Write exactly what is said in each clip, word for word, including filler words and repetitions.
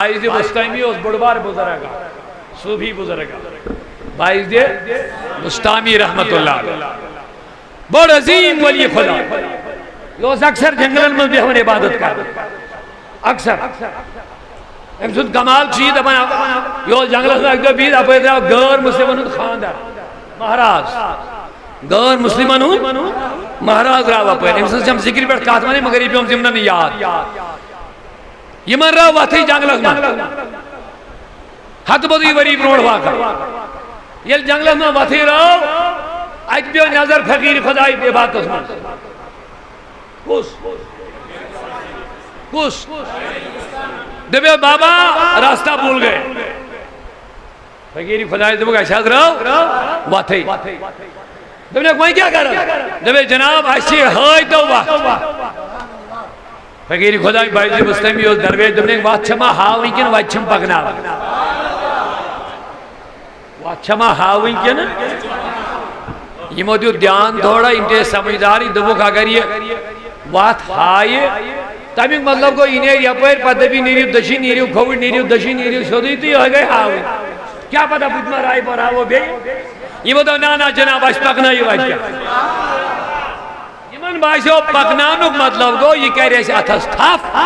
باعث بسطامی اوس بوٚڑ بار بزرگ اکھ، صوفی بزرگ اکھ۔ باعث بسطامی رحمت اللہ علیہ۔ بوٚڑ عظیم ولی خدا۔ یہِ اوس اکثر جنگلن منٛز بیہوان عبادت کرنہِ۔ اکثر۔ أمۍ سُنٛد کمال چھُ یہِ دپان، یہِ اوس جنگلس منٛز اکہِ دۄہ بِہِتھ، اپٲرۍ درٛاو غٲر مسلمن ہُنٛد خانٛدر، مہراز۔ غٲر مسلمن ہُنٛد مہراز درٛاو اپٲرۍ۔ أمۍ سٕنٛز چھم ذکرِ پٮ۪ٹھ کتھ ونٕنۍ، مگر یہِ پیوٚم تِمن نہٕ یاد۔ یِمن رٲو وتھٕے جنگلس منٛز۔ ہتہٕ بوٚدُے ؤری برونٛٹھ واقعہ۔ ییٚلہِ جنگلس منٛز وتھٕے رٲو، اتہِ پیوٚو نظر فقیٖر خدایہِ عبادتس منٛز۔ کُس؟ کُس؟ دپیو، بابا، راستہ بھول گئے۔ فقیٖر خدایہِ دوٚپُکھ، اسہِ حظ رٲو وتھٕے۔ دوٚپنکھ، وۄنۍ کیٛاہ کرو؟ دوٚپے، جناب، اَسہِ ہٲے تو وَتھ۔ فقیٖر خداے باعث بسطامی اوس درویش، دوٚپنکھ، وَتھ چھےٚ ما ہاوٕنۍ کِنہٕ وَتہِ چھِم پَکناوٕنۍ؟ وَتھ چھےٚ ما ہاوٕنۍ کِنہٕ؟ یِمو دیُت دیان تھوڑا، یِم تہِ ٲسۍ سمجھدارٕے، دوٚپُکھ، اگر یہِ وَتھ ہایہِ، تَمیُک مطلب گوٚو، یہِ نیرِ یَپٲرۍ، پَتہٕ دَپہِ، نیٖرِو دٔچھِنۍ، نیٖرِو کھووُر، نیٖرِو دٔچھِنۍ، نیٖرِو سیوٚدُے، تہٕ یِہوٚے گٔے ہاوٕنۍ۔ کیٛاہ پَتہ بہٕ تہِ ما راے پَرہاوو بیٚیہِ؟ یِمو دوٚپ، نہ، نہ، جناب، اَسہِ پَکنٲیِو، اَسہِ کیٛاہ؟ یِمن باسیو پکناونُک مطلب گوٚو، یہِ کرِ اَسہِ اَتھس تھپھ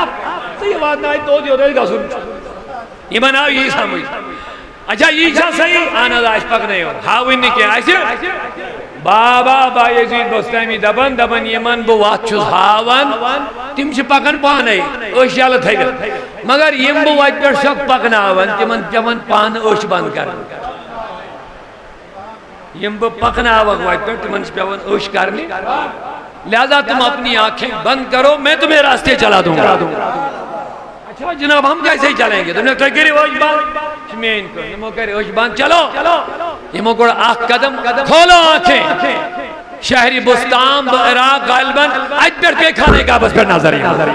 تہٕ یہِ واتناوِ توٚت، یوٚت اَسہِ گژھُن چھُ۔ یِمن آو یی سمجھ۔ اچھا، یی چھا صحیح؟ اہن حظ، اَسہِ پکنٲیِو۔ ہاوٕنۍ نہٕ کینٛہہ اَسہِ۔ بابا با یزید بستٲمی دپان، دپان، یِمن بہٕ وَتھ چھُس ہاوان، تِم چھِ پکان پانے، أچھ یَلہٕ تھٲوِتھ۔ مگر یِم بہٕ وَتہِ پٮ۪ٹھ چھُسکھ پکناوان، تِمن پٮ۪وان پانہٕ أچھ بنٛد کرٕنۍ۔ یِم بہٕ پکناوکھ وتہِ پٮ۪ٹھ، تِمن چھِ پٮ۪وان أچھ کرنہِ۔ لہذا تم اپنی آنکھیں بند کرو، میں تمہیں راستے چلا دوں گا۔ اچھا جناب، ہم کیسے چلیں گے؟ تم نے کہا، کرو أچھ بند۔ چھِ میٲنۍ کٲم۔ یِمو کٔرۍ أچھ بند، چلو۔ یِمو کوٚر اکھ قدم، کھولو آنکھیں۔ شہری بستان، بہٕ عراق غالباً، اتہِ پٮ۪ٹھ پیٚیہِ خانہ کعبس پٮ۪ٹھ نظر یِوان۔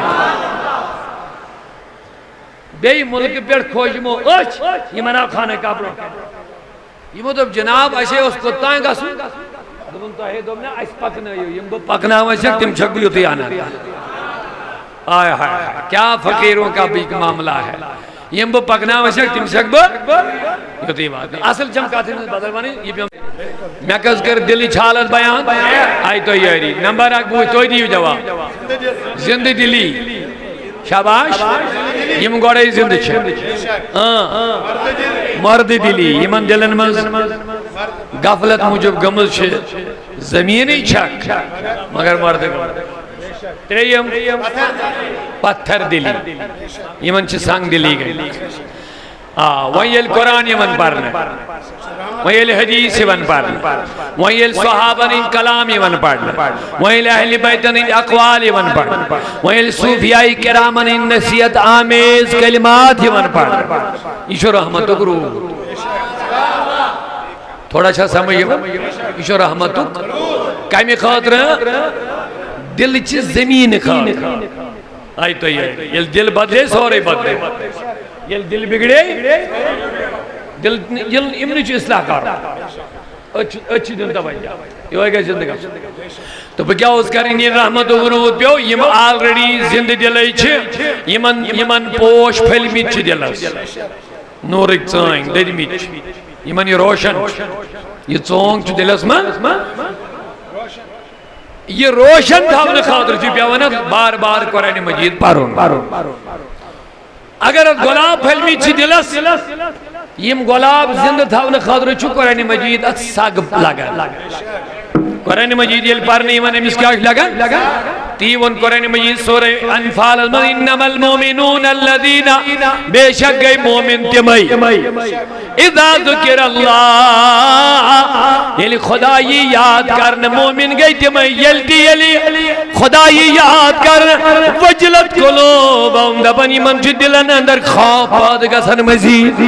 بیٚیہِ مُلکہٕ پٮ۪ٹھ کھوج یِمو أچھ، یِمن آو خانہ کعبہ برونٛہہ۔ یِمو دوٚپ، جناب، اَسے اوس کوٚت تام گژھُن؟ دوٚپُن، تۄہے دوٚپ نہ، اَسہِ پَکنٲیِو۔ یِم بہٕ پَکناوان چھَکھ، تِم چھَکھ بہٕ یُتُے اَنان۔ آے ہاے ہاے، کیا فقیروں کا بھی معاملہ ہے۔ یِم بہٕ پَکناوان چھَکھ، تِم چھَکھ بہٕ یُتُے واتان۔ اَصٕل چھَم کَتھ ہٕنٛز بدل وَنٕنۍ، یہِ پیوٚم۔ مےٚ کٔژ کٔر دِلٕچ حالت بیان؟ آے تۄہہِ یٲری۔ نمبر اَکھ بوٗز، تُہۍ دِیِو جواب۔ زِندٕ دِلی۔ شاباش۔ یِم گۄڈَے زِندٕ چھِ۔ اۭں۔ مردٕ دِلی، یِمن دِلن منٛز غفلت موٗجوٗب گٔمٕژ چھِ، زٔمیٖنٕے چھکھ، مگر مردٕ گٔمٕژ۔ ترٛیٚیِم، پتھر دِلی، یِمن چھِ سنگ دِلی گٔمٕژ۔ آ، وۄنۍ ییٚلہِ قرآن یِوان پرنہٕ، وۄنۍ ییٚلہِ حدیث یِوان پرنہٕ، وۄنۍ ییٚلہِ صحابن ہٕنٛدۍ کلام یِوان پرنہٕ، وۄنۍ ییٚلہِ اہلِ بیتن ہٕنٛدۍ اقوال یِوان پرنہٕ، وۄنۍ ییٚلہِ صوفیاے کرامن ہٕنٛدۍ نصیحت آمیز کلمات یِوان پرنہٕ، یہِ چھُ رحمتُک روٗد۔ تھوڑا چھا سمجھ یِوان؟ یہِ چھُ رحمتُک۔ کمہِ خٲطرٕ؟ دِلچہِ زٔمیٖنہِ خٲطرٕ۔ آے تۄہہِ یاد؟ ییٚلہِ دِل بدلے، سورُے بدلے۔ ییٚلہِ دِل بِگڑے، دِل، ییٚلہِ یِمنٕے چھُ اصلاح کرُن۔ أتھۍ چھُ، أتھۍ چھُ دیُن توجہ۔ یِہوٚے گژھِ زِندٕ گژھُن۔ تہٕ بہٕ کیٛاہ اوس کرٕنۍ؟ یہِ رحمتُک روٗد پیوٚو، یِم already زِندٕ دِلٕے چھِ، یِمن، یِمن پوش پھٔلۍ مٕتۍ چھِ دِلس۔ نوٗرٕکۍ ژٲنٛگۍ دٔدۍ مٕتۍ چھِ۔ یِمن یہِ روشن چھُ، یہِ ژونٛگ چھُ دِلس منٛز۔ یہِ روشن تھاونہٕ خٲطرٕ چھُ پٮ۪وان اَتھ بار بار قرآن مجید پرُن۔ اگر اَتھ گۄلاب پھٔلۍ مٕتۍ چھِ دِلس، یِم گۄلاب زِندٕ تھاونہٕ خٲطرٕ چھُ قرآن مجید اَتھ سگ لگان۔ قرآن مجید ییٚلہِ پرنہٕ یِوان، أمِس کیٛاہ چھُ لگان؟ تی ووٚن قرآن مجید سورہ انفالس منٛز، "انما المؤمنون الذین"، بے شک گٔے مومن تِمے، "اذا ذکر اللہ"، ییٚلہِ خدا یی یاد کرنہٕ، مومن گٔے تِمے، ییٚلہِ تہِ ییٚلہِ خدا یی یاد کرنہٕ، "وجلت قلوبہم"، دپان یِمن چھُ دِلن اندر خوف پٲدٕ گژھان مزید۔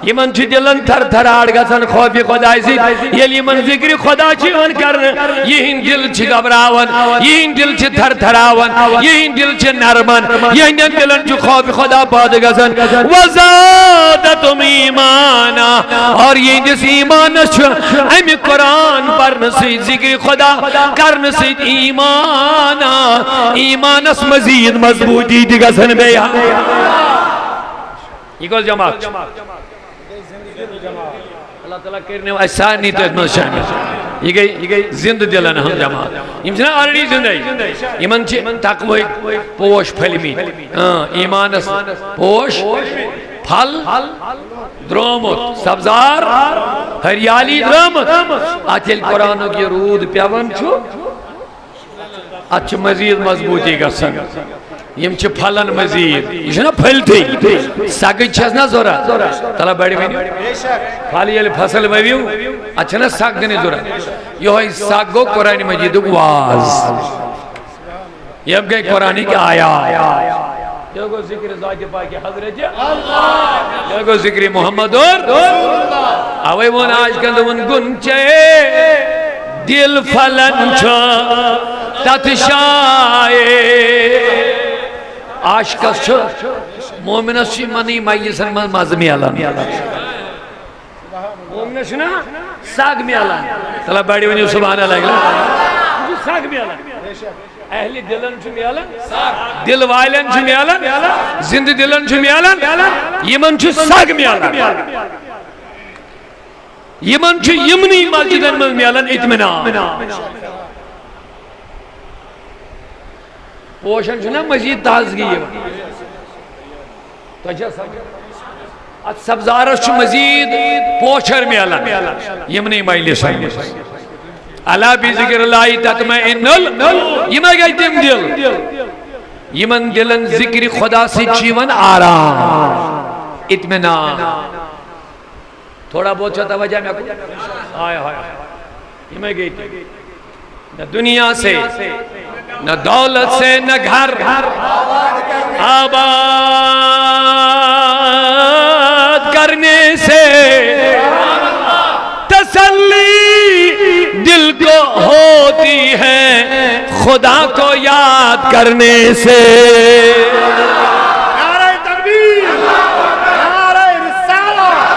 یِمن چھِ دِلن تھر تھراٹ گژھان خوفِ خۄدایہِ سۭتۍ۔ ییٚلہِ یِمن ذِکرِ خۄدا چھِ یِوان کرنہٕ، یِہِنٛدۍ دِل چھِ گھبراوان، یِہِنٛدۍ دِل چھِ تھر تھراوان، یِہِنٛدۍ دِل چھِ نرمان، یِہِنٛدٮ۪ن دِلن چھُ خوفِ خۄدا پٲدٕ گژھان۔ وزادتہم ایمانا، اور یِہِنٛدِس ایمانس چھُ امہِ قرآن پرنہٕ سۭتۍ، ذِکرِ خۄدا کرنہٕ سۭتۍ ایمانا، ایمانس مزید مضبوٗطی تہِ گژھان بیٚیہِ۔ یہِ کۄس جماعت چھِ؟ اللہ تعالیٰ کٔرِنو اَسہِ سارنٕے تٔتھۍ منٛز شٲمِل۔ یہِ گٔے، یہِ گٔے زِندٕ دِلن ہٕنٛز جماعت۔ یِم چھِنہ already زِندَے۔ یِمن چھِ تقوہٕکۍ پوش پھٔلۍ مٕتۍ۔ اۭں، ایٖمانس پوش پھل درٛامُت، سبزار ہریالی درٛامٕژ۔ اتھ ییٚلہِ قرآنُک یہِ روٗد پٮ۪وان چھُ، اتھ چھِ مزید مضبوٗطی گژھان۔ یِم چھِ پھلان مزید۔ یہِ چھُنہ پھٔلتھٕے۔ سگٕچ چھس نہ ضروٗرت۔ تلہ بڑِ ؤنِو۔ پھل ییٚلہِ فصل ؤوِو، اتھ چھنہ سگ دِنٕچ ضروٗرت۔ یِہوٚے سگ گوٚو قرآن مجیدُک واز۔ یِم گٔے قرآنٕکۍ آیات۔ یہِ گوٚو ذکر ذاتِ پاکِ حضرت۔ یہِ گوٚو ذکر محمد اور۔ اوے ووٚن آج کل ووٚن گُن چے دل پھلن چھُ تتھ شاے۔ عاشقس چھُ، مومنس چھُ یِمنٕے مجلسن منٛز مزٕ میلان۔ مومنس چھُنہ سگ میلان۔ تلہ بڑِ ؤنِو سبحان اللہ۔ یہِ چھُ سگ میلان۔ اہلِ دِلن چھُ میلان، دِل والٮ۪ن چھُ میلان، زِندٕ دِلن چھُ میلان، یِمن چھُ سگ میلان۔ یِمن چھُ یِمنٕے مسجدن منٛز میلان اطمینان۔ پوشن چھُنہ مزید تازگی یِوان۔ تۄہہِ چھا سمجھ؟ اتھ سبزارس چھُ مزید پوچھر میلان یِمنٕے مجلسن منٛز۔ الا بذکر اللہ تطمئن ال-، یِمے گٔے تِم دِل، یِمن دِلن ذکر خدا سۭتۍ چھُ یِوان آرام، اطمینان۔ تھوڑا بہت چھا توجہ مےٚ کُن؟ ہائے ہائے۔ یِمے گٔے تِم۔ نہ دنیا سے، نہ دولت سے، نہ گھر آباد کرنے سے تسلی دل کو ہوتی ہے، خدا کو یاد کرنے سے۔ نعرہ تکبیر، نعرہ رسالہ،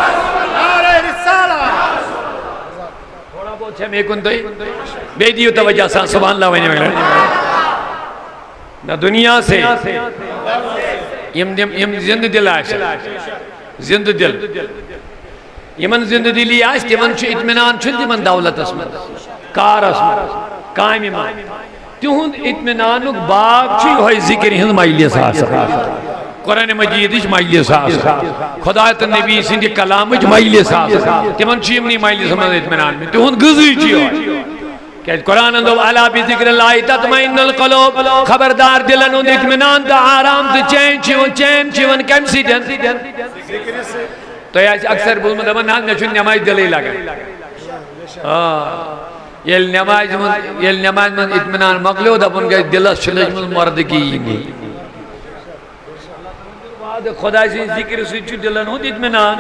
نعرہ رسالہ۔ تھوڑا بہت چھا مےٚ کُن تُہۍ؟ بیٚیہِ دِیِو توجہ سان، سبحان اللہ ؤنِو وۄنۍ۔ نہ دنیا سے۔ یِم، یِم، یِم زِندٕ دِل آسہِ، زِندٕ دِل۔ یِمن زِندٕ دِلی آسہِ، تِمن چھُ اطمینان، چھُنہٕ تِمن دولتس منٛز، کارس منٛز، کامہِ منٛز۔ تِہُنٛد اطمینانُک باب چھُ یِہوٚے ذِکرِ ہٕنٛز مجلس آسان، قرآن مجیدٕچ مجلس آسان، خدا تہٕ نبی سٕنٛدِ کلامٕچ مجلس آسان۔ تِمن چھُ یِمنٕے مجلسن منٛز اطمینان، تِہُنٛد غذہٕے چھُ یِہوٚے۔ کیازِ قرآنن دوٚپ، "الا بذکر اللہ تطمئن القلوب"، خبردار، دِلن ہُنٛد اطمینان تہٕ آرام تہٕ چین چھُ یِوان، چین چھُ یِوان کمہِ سۭتۍ؟ تۄہہِ آسہِ اکثر بوٗزمُت دپان، "نہ حظ، مےٚ چھُنہٕ نٮ۪مازِ دِلٕے لگان۔" آ، ییٚلہِ نٮ۪مازِ منٛز، ییٚلہِ نٮ۪مازِ منٛز اطمینان مۄکلیو، دپُن گژھِ، دِلس چھِ لٔجمٕژ مردگی یِنہِ۔ وعدٕ خۄداے سٕنٛدِ ذِکرِ سۭتۍ چھُ دِلن ہُنٛد اطمینان۔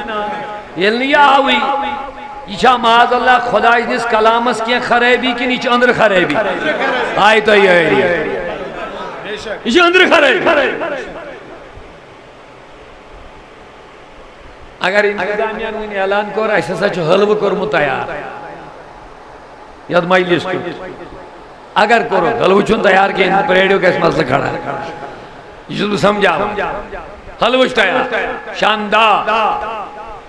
ییٚلہِ نہٕ یہِ آوٕے، یہِ چھا معاذ اللہ خۄداے سٕنٛدِس کلامس کینٛہہ خرٲبی کِنہٕ یہِ چھِ أنٛدرٕ خرٲبی؟ آیہِ تۄہہِ یٲری۔ یہِ چھِ أنٛدرٕ خرٲبی۔ اگر انتظامیہ وۄنۍ اعلان کوٚر، اسہِ ہسا چھُ حلوٕ کوٚرمُت تیار یتھ مجلس کیُتھ، اگر کوٚرُکھ، حلوٕ چھُنہٕ تیار کینٛہہ، پرٛٲرِو، گژھِ مسلہٕ کھڑا۔ یہِ چھُس بہٕ سمجھاوان۔ حلوٕ چھُ تیار، شاندار،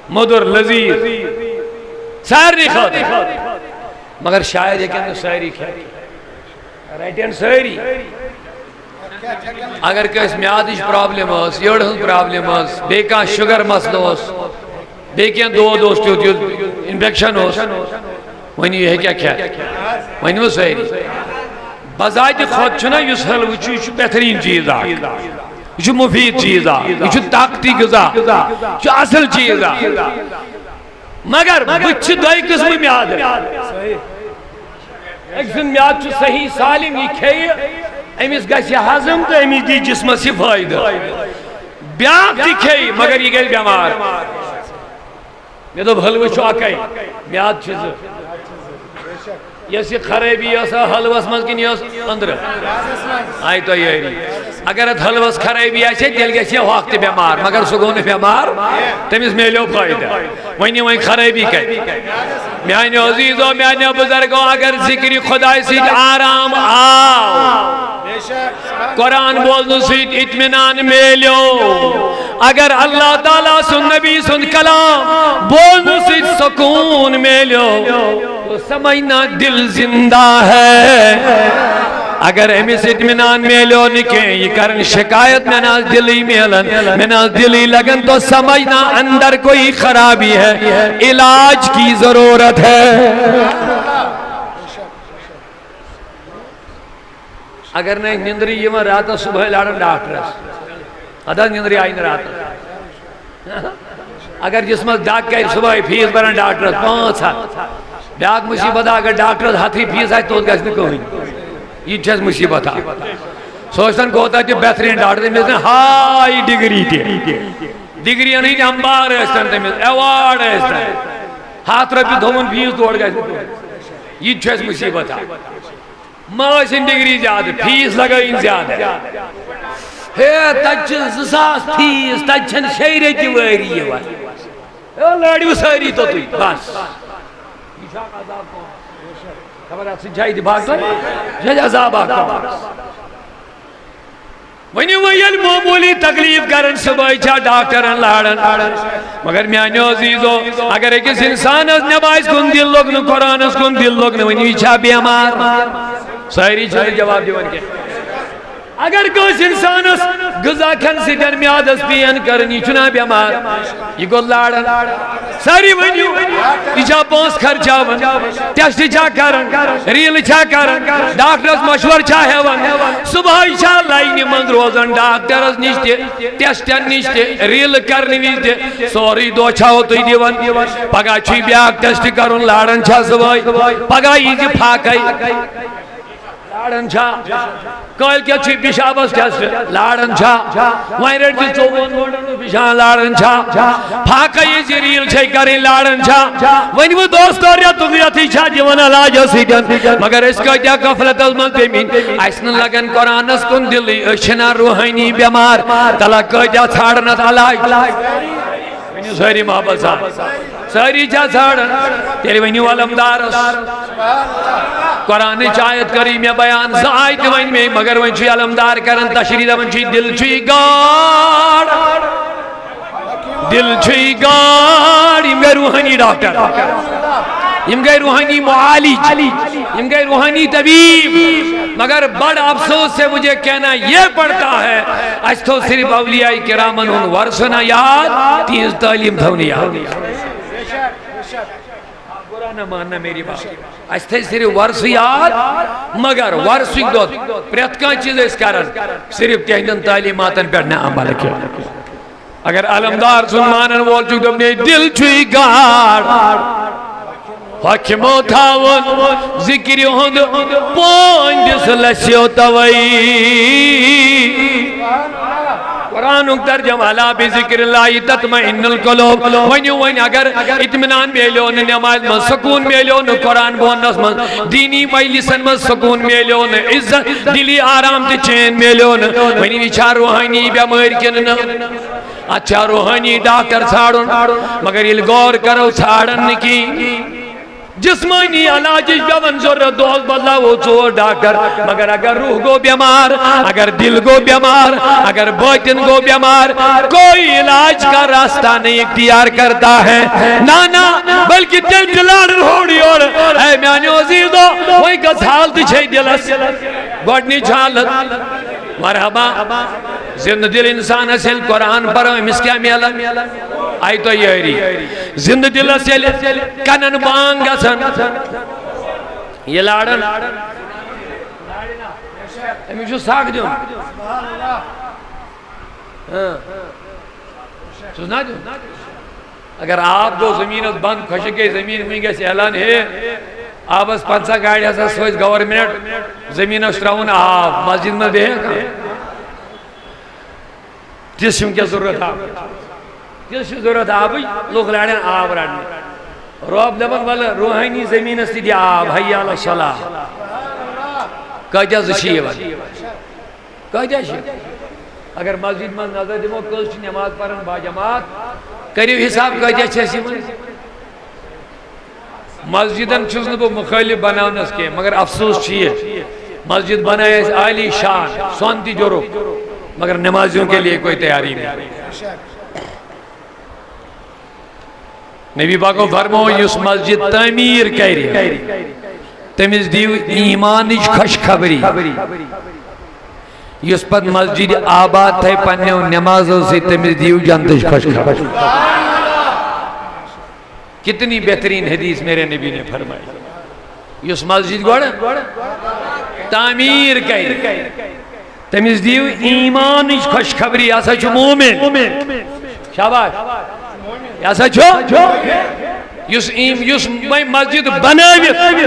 مٔدُر، لذیذ، سارنٕے خٲطرٕ۔ مگر شاید ہیٚکن نہٕ سٲری کھٮ۪تھ۔ رٹن سٲری۔ اگر کٲنٛسہِ میادٕچ پرابلم ٲس، یٔڈ ہٕنٛز پرابلم ٲس، بیٚیہِ کانٛہہ شُگر مسلہٕ اوس، بیٚیہِ کینٛہہ دود اوس تیُتھ، یُتھ انفیکشن اوس، وۄنۍ یہِ ہیٚکیٛاہ کھٮ۪تھ؟ وۄنۍ ؤنِو سٲری۔ بذاتِ خۄد چھُنہ یُس حلوٕ چھُ، یہِ چھُ بہتریٖن چیٖز اکھ، یہِ چھُ مُفیٖد چیٖز اکھ، یہِ چھُ طاقتی غذا، یہِ چھُ اصل چیٖز اکھ۔ مگر بہٕ چھِ دۄیہِ قٕسمہٕ میادٕ۔ أکۍ سُنٛد میادٕ چھُ صحیح سالم، یہِ کھیٚیہِ، أمِس گژھِ ہضم تہٕ أمِس دی جسمس یہِ فٲیدٕ۔ بیٛاکھ تہِ کھیٚیہِ، مگر یہِ گژھِ بٮ۪مار۔ مےٚ دوٚپ، حلوٕ چھُ اکے، میادٕ چھِ زٕ۔ یۄس یہِ خرٲبی ٲس حلوس منٛز کِنہٕ یہِ ٲس أنٛدرٕ؟ آیہِ تۄہہِ یٲری۔ اگر اتھ حلوس خرٲبی آسہِ ہے، تیٚلہِ گژھِ ہے ہۄکھ تہِ بٮ۪مار، مگر سُہ گوٚو نہٕ بٮ۪مار، تٔمِس میلیو فٲیدٕ۔ وۄنۍ یہِ وۄنۍ خرٲبی کتہِ؟ میانیو عزیزو، میانیو بزرگو، اگر ذکر خدای سۭتۍ آرام آو، قرآن بوزنہٕ سۭتۍ اطمینان میلیو، اگر اللہ تعالیٰ سُنٛد نبی سُنٛد کلام بوزنہٕ سۭتۍ سکوٗن میلیو، تو سمجھنا دل زندہ ہے۔ اگر أمِس اطمینان میلیو نہٕ کینٛہہ، یہِ کرن شکایت، مےٚ نہ حظ دِلٕے میلان، مےٚ نہ حظ دِلٕے لگان، تو سمجھنا اندر کوئی خرابی ہے، علاج کی ضرورت ہے۔ اگر نہٕ نیٚنٛدرٕے یِوان راتس، صبحٲے لاران ڈاکٹرس۔ ادا نیٚنٛدرٕے آیہِ نہٕ راتس۔ اگر جسمس دگ کرِ، صبحٲے فیس بران ڈاکٹرس پانٛژھ ہتھ۔ بیاکھ مصیبت، اگر ڈاکٹرس ہتھٕے فیس آسہِ، توٚت گژھِ نہٕ کٕہٕنۍ۔ یہِ تہِ چھس مصیبت اکھ۔ سُہ ٲسۍ تن کوتاہ تہِ بہترین ڈاکٹر، تٔمِس ٲسۍ تن ہاے ڈگری تہِ۔ ڈگرین ہٕنٛدۍ امبار ٲسۍ تن تٔمِس، ایوارڈ ٲسۍ تن۔ ہتھ رۄپیہِ تھوٚوُن فیس، تور گژھِ نہٕ کٕہٕنۍ۔ یہِ تہِ چھُ اَسہِ مُصیبت اکھ۔ ما ٲسِن ڈگری زیادٕ، فیس لگٲیِن زیادٕ۔ ہے، تَتہِ چھِ زٕ ساس فیس، تَتہِ چھَنہٕ شیٚیہِ ریٚتہِ وٲری یِوان۔ ہے، لٲڑِو سٲری توٚتُے، بس۔ یہِ چھُ اکھ عذاب قومس۔ خبر اَتھ سۭتۍ چھا اتفاق تۄہہِ؟ یہِ چھُ اَسہِ عذاب اکھ قومس۔ وۄنۍ وۄنۍ ییٚلہِ معموٗلی تکلیف کرن، صبحٲے چھا ڈاکٹرن لاران۔ مگر میانیو عزیزو، اگر أکِس انسانس نمازِ کُن دِل لوٚگ نہٕ، قرآنس کُن دِل لوٚگ نہٕ، وۄنۍ یہِ چھا بٮ۪مار؟ سٲری چھِنہٕ جواب دِوان کینٛہہ۔ اگر کٲنٛسہِ انسانس غذا کھٮ۪نہٕ سۭتۍ میادس پین کران، یہِ چھُنہ بٮ۪مار؟ یہِ گوٚو لاران۔ سٲری ؤنِو، یہِ چھا پونٛسہٕ خرچاوان؟ ٹیسٹ چھا کران؟ ریٖلہٕ چھا کران؟ ڈاکٹرس مشورٕ چھا ہٮ۪وان؟ صبحٲے چھا لاینہِ منٛز روزان ڈاکٹرس نِش تہِ، ٹیسٹن نِش تہِ، ریٖلہٕ کرنہٕ وِزِ تہِ؟ سورُے دۄہ چھاو تُہۍ دِوان۔ پگاہ چھُے بیٛاکھ ٹیسٹ کرُن، لاران چھا صبحٲے؟ پگاہ یی زِ فاقے۔ لاران چھا؟ کٲلۍ کٮ۪تھ چھُے پِشابس ٹیسٹ، لاران چھا؟ وۄنۍ رٔٹۍ زِ ژوٚوُہن گٲنٛٹن ہُنٛد پِشان، لاران چھا؟ فاقے یہِ زِ ریٖل چھے کرٕنۍ، لاران چھا؟ وۄنۍ وۄنۍ دوستو، رٮ۪تُک رٮ۪تھٕے چھا دِوان علاجس سۭتۍ؟ مگر أسۍ کۭتیٛاہ غفلتس منٛز پیٚمٕتۍ، اَسہِ نہٕ لگان قرآنس کُن دِلٕے، أسۍ چھِنہ روحٲنی بٮ۪مار، تلہ کۭتیٛاہ ژھانڈان اتھ علاج؟ ؤنِو سٲری محبت سان۔ سٲری چھا ژھانڈان؟ تیٚلہِ ؤنِو علمدارس۔ قرآنٕچ آیت کٔرٕے مےٚ بیان، زٕ آیتہٕ ؤنۍ مےٚ، مگر وۄنۍ چھُ علمدار کران تشریح، دپان چھُ، دِل چھُے گاڈ، دِل چھُے گاڈ۔ یِم گٔے روحٲنی ڈاکٹر، یِم گٔے روحٲنی معالج، یِم گٔے روحٲنی طبیب۔ مگر بڑا افسوس ہے، مجھے کہنا یہ پڑتا ہے، اَسہِ تھوٚو صرف اولیاء کرامن ہُنٛد ورثہٕ نہ یاد، تِہنٛز تعلیٖم تھٲو نہٕ یاد۔ برا نہ ماننا میری بات۔ اَسہِ تھٲے صرف ورثہٕ یاد، مگر ورثٕکۍ دۄہ پرٛٮ۪تھ کانٛہہ چیٖز أسۍ کران، صرف تِہنٛدٮ۪ن تعلیٖماتن پٮ۪ٹھ نہٕ عمل کینٛہہ۔ اگر علمدار سُنٛد مانن وول چھُ، دوٚپنے، دِل چھُے گاڈ، حکمو تھاوُن ذِکرِ ہُنٛد پونٛڈِس لَسیو توے۔ قرآنُک ترجمہ، الا بذکر اللہ تطمئن القلوب۔ ؤنِو وۄنۍ، اگر اطمینان میلیو نہٕ نمازِ منٛز، سکوٗن میلیو نہٕ قرآن بونس منٛز، دینی مجلسن منٛز سکوٗن میلیو نہٕ، عزت، دلی آرام تہٕ چین میلیو نہٕ، ؤنِو یہِ چھا روحٲنی بٮ۪مٲرۍ کِنہٕ نہٕ؟ اتھ چھا روحٲنی ڈاکٹر ژھانڈُن؟ مگر ییٚلہِ غور کرو، ژھانڈن نہٕ کِہیٖنۍ۔ جسمٲنی علاجٕچ پٮ۪وان ضروٗرت، دۄہس بدلاوو ژور ڈاکٹر، مگر اگر روح گوٚو بٮ۪مار، اگر دل گوٚو بٮ۪مار، اگر باطن گوٚو بٮ۪مار، کوئی علاج کا راستہ نہیں اختیار کرتا ہے۔ نہ، نہ، بلکہ دل تہِ لاران ہورٕ یورٕ۔ اے میانیو عزیزو، وۄنۍ کۄس حالت چھے دلس؟ گۄڈنِچ حالت۔ مرحبا۔ زندٕ دِل اِنسانَس ییٚلہِ قرآن پَرو، أمِس کیٛاہ میلان؟ آیہِ تۄہہِ یٲری؟ زندٕ دِلَس ییٚلہِ کَنَن بانگ گژھان، یہِ لاران، أمِس چھُ سَگ دیُن۔ ہاں۔ چھُس نا دیُن؟ اگر آب گوٚو زٔمیٖنَس بنٛد، خۄشِک گٔے زٔمیٖن، وٕنۍ گژھِ اعلان، ہے، آبَس پنٛژاہ گاڑِ ہسا سوزِ گورنمنٹ، زٔمیٖنَس ترٛاوُن آب، مسجد منٛز بیٚہہِ کانٛہہ؟ تِژھ چھِ وٕنکیٚس ضروٗرت آبٕچ۔ تِژھ چھِ ضروٗرت آبٕچ، لُکھ لاڑن آب رَٹنہِ۔ رۄب دَپان، وَلہٕ روحٲنی زٔمیٖنَس تہِ دِ آب، حی علی الصلاح۔ کٲتیٛاہ زٕ چھِ یِوان؟ کٲتیٛاہ چھِ؟ اگر مسجد منٛز نظر دِمو، کٔژ چھِ نماز پَران باجماعت؟ کٔرِو حساب، کٲتیٛاہ چھِ اَسہِ یِوان؟ مسجدن چھُس نہٕ بہٕ مُخٲلِف بناونس کینٛہہ، مگر افسوس چھُ یہِ، مسجد بنایہِ اَسہِ عالی شان، سۄن تہِ جوٚرُکھ، مگر نمازیوں کے لیے کوئی تیاری نہیں۔ نبی پاکو فرمو، یُس مسجد تعمیٖر کرِ، تٔمِس دِیِو ایٖمانٕچ خۄشخبری۔ یُس پتہٕ مسجد آباد تھایہِ پننیو نمازو سۭتۍ، تٔمِس دِیِو جنتٕچ خۄشخبری۔ کتنی بہترین حدیث میرے نبی نے فرمائی۔ یُس مسجد گۄڈٕ تعمیٖر کرِ، تٔمِس دِیِو ایٖمانٕچ خۄشخبری، یہِ ہسا چھُ مومن۔ شاباش۔ یہِ ہسا چھُ، یُس ایم-، یُس وۄنۍ مسجد بنٲوِتھ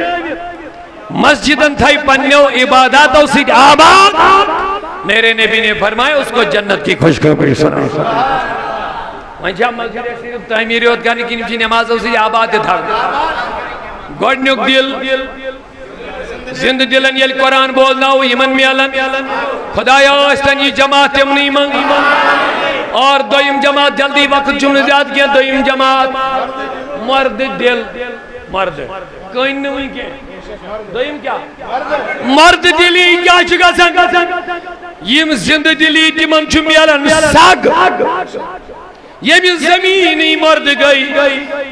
مسجدن تھایہِ پننیو عباداتو سۭتۍ آباد، میرے نبی نے فرمایا، اس کو جنت کی خوشخبری سنا۔ وۄنۍ چھا مسجد صرف تعمیٖر یوت کرنہِ کِنہٕ یِم چھِ نمازو سۭتۍ آباد تہِ تھاوٕنۍ؟ گۄڈٕنیُک دِل، زندٕ دِلن ییٚلہِ قرآن بوزناوو، یِمن میلن۔ خدایا، ٲسۍتن یہِ جماعت تِمنٕے منٛز۔ اور دوٚیِم جماعت، جلدی، وقت چھُنہٕ زیادٕ کینٛہہ، دوٚیِم جماعت، مردٕ دِل، مردٕ۔ کٔنۍ نہٕ وٕنہِ کینٛہہ۔ دوٚیِم کیٛاہ؟ مردٕ دِلی کیٛاہ چھُ گژھان؟ یِم زندٕ دِلی، تِمن چھُ میلان سگ۔ ییٚمہِ زمینٕے مردٕ گٔے،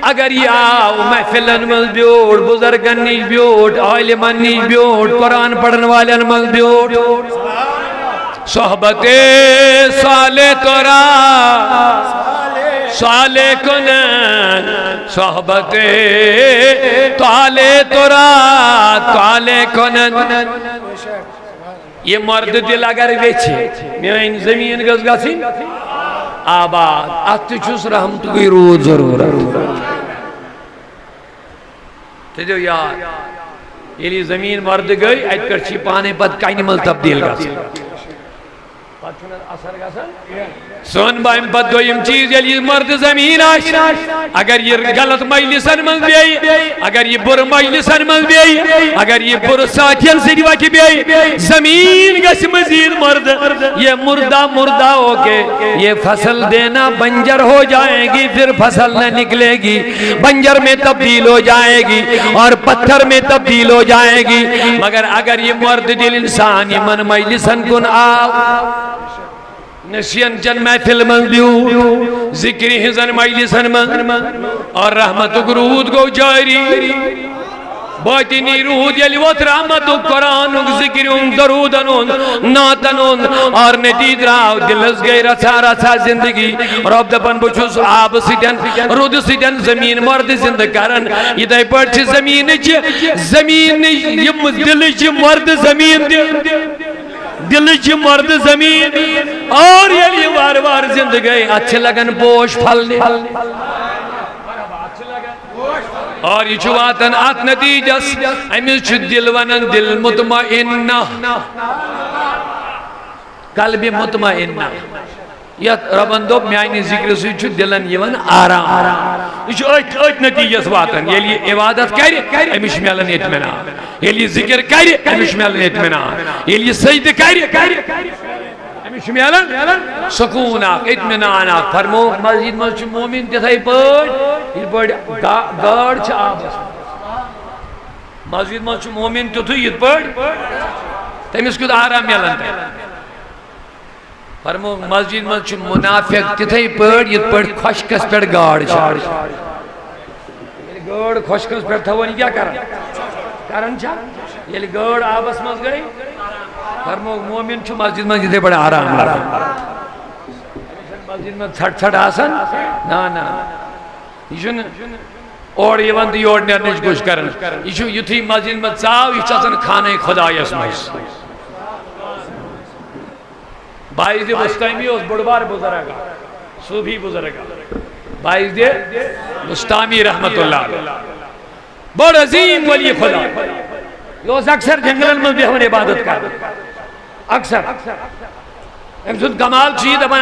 اگر یہِ آو محفلن منٛز بیوٗٹھ، بُزرگن نِش بیوٗٹھ، عالمن نِش بیوٗٹھ، قرآن پرن والٮ۪ن منٛز بیوٗٹھ، صحبت صالح تورا، صالح کنن، صحبت طالح تورا، طالح کنن۔ یہِ مردٕ دِل اگر ویژھِ، میٲنۍ زٔمیٖن گٔژھ گژھٕنۍ آباد، اتھ تہِ چھُس رحمتُکُے روٗد ضروٗرت۔ تھٲیزیو یاد، ییٚلہِ یہِ زٔمیٖن مردٕ گٔے، اتہِ پٮ۪ٹھ چھِ یہِ پانے پتہٕ کنہِ منٛز تبدیٖل گژھان۔ پتہٕ چھُنہٕ اثر گژھان۔ سون بہٕ اَمہِ پتہٕ دوٚیِم چیٖز، ییٚلہِ یہِ مردٕ زٔمیٖن آسہِ، اگر یہِ غلط مجلسن منٛز بیٚیہِ، اگر یہِ بُرٕ مجلسن منٛز بیٚیہِ، اگر یہِ بُرٕ ساتھین سۭتۍ وۄتھِ بیٚیہِ، زٔمیٖن گژھِ مزیٖد مردٕ۔ یہ مردہ مردہ ہو کے یہ فصل دینا بنجر ہو جائے گی، پھر فصل نہ نکلے گی، بنجر میں تبدیل ہو جائے گی اور پتھر میں تبدیل ہو جائے گی۔ مگر اگر یہ مردٕ دِل انسان یِمن مجلسن کُن آو، نصیحتن چن محفل منٛز بیوٗٹھ، ذکرِ ہٕنٛزن مجلسن منٛز، اور رحمتُک روٗد گوٚو جٲری۔ باطنی روٗد ییٚلہِ ووت، رحمتُک، قرآنُک، ذکرِ ہُنٛد، درودن ہُنٛد، نعتن ہُنٛد، اور نتیجہٕ درٛاو، دِلس گٔے رژھا رژھا زندگی۔ رۄب دپان، بہٕ چھُس آبہٕ سۭتٮ۪ن، روٗدٕ سۭتٮ۪ن زٔمیٖن مردٕ زندٕ کران۔ یِتھے پٲٹھۍ چھِ زٔمیٖنٕچہِ، زٔمیٖنٕچ، یِم دِلٕچہِ مردٕ زٔمیٖن تہِ۔ دِلٕچ یہِ مردٕ زٔمیٖن۔ اور ییٚلہِ یہِ وارٕ وارٕ زِندٕ گٔے، اَتھ چھِ لگان پوش پھلنہِ۔ اور یہِ چھُ واتان اَتھ نتیٖجس، أمِس چھُ دِل وَنان دِل مطمئنہ۔ قلبِ مطمئنہ۔ یَتھ رۄبن دوٚپ، میٛانہِ ذِکرِ سۭتۍ چھُ دِلن یِوان آرام۔ یہِ چھُ أتھۍ، أتھۍ نتیٖجس واتان۔ ییٚلہِ یہِ عبادت کرِ، أمِس چھُ میلان اطمینان۔ ییٚلہِ یہِ ذِکِر کرِ، أمِس چھُ میلان اطمینان۔ ییٚلہِ یہِ سجدٕ کرِ، أمِس چھُ میلان سکوٗن اکھ، اطمینان اکھ۔ فرمووُکھ، مسجد منٛز چھُ مومِن تِتھے پٲٹھۍ، یِتھ پٲٹھۍ گا-، گاڈ چھِ آبس منٛز۔ مسجد منٛز چھُ مومِن تیُتھُے، یِتھ پٲٹھۍ تٔمِس کیُتھ آرام میلان تتہِ۔ فرمووُکھ، مسجد منٛز چھُ منافق تِتھے پٲٹھۍ، یِتھ پٲٹھۍ خۄشکس پٮ۪ٹھ گاڈ چھِ۔ ییٚلہِ گٲڈ خۄشکس پٮ۪ٹھ تھاوو، یہِ کیٛاہ کران؟ کران چھا؟ ییٚلہِ گٲڈ آبس منٛز گٔے، فرمووُکھ، مومِن چھُ مسجد منٛز یِتھے پٲٹھۍ آرام لبان۔ مسجد منٛز ژھٹھ ژھٹھ آسان؟ نہ، نہ۔ یہِ چھُنہٕ اورٕ یِوان تہٕ یورٕ نیرنٕچ کوٗشِش کران۔ یہِ چھُ یُتھُے مسجد منٛز ژاو، یہِ چھُ آسان خانہ خدایس منٛز۔ باعث بسطامی اوس بوٚڑ بار بزرگ اکھ، صوفی بزرگ اکھ۔ باعث بسطامی رحمت اللہ علیہ۔ بوٚڑ عظیم ولی خدا۔ یہِ اوس اکثر جنگلن منٛز بیہوان عبادت کران۔ اکثر۔ أمۍ سُنٛد کمال چھُ یہِ دپان،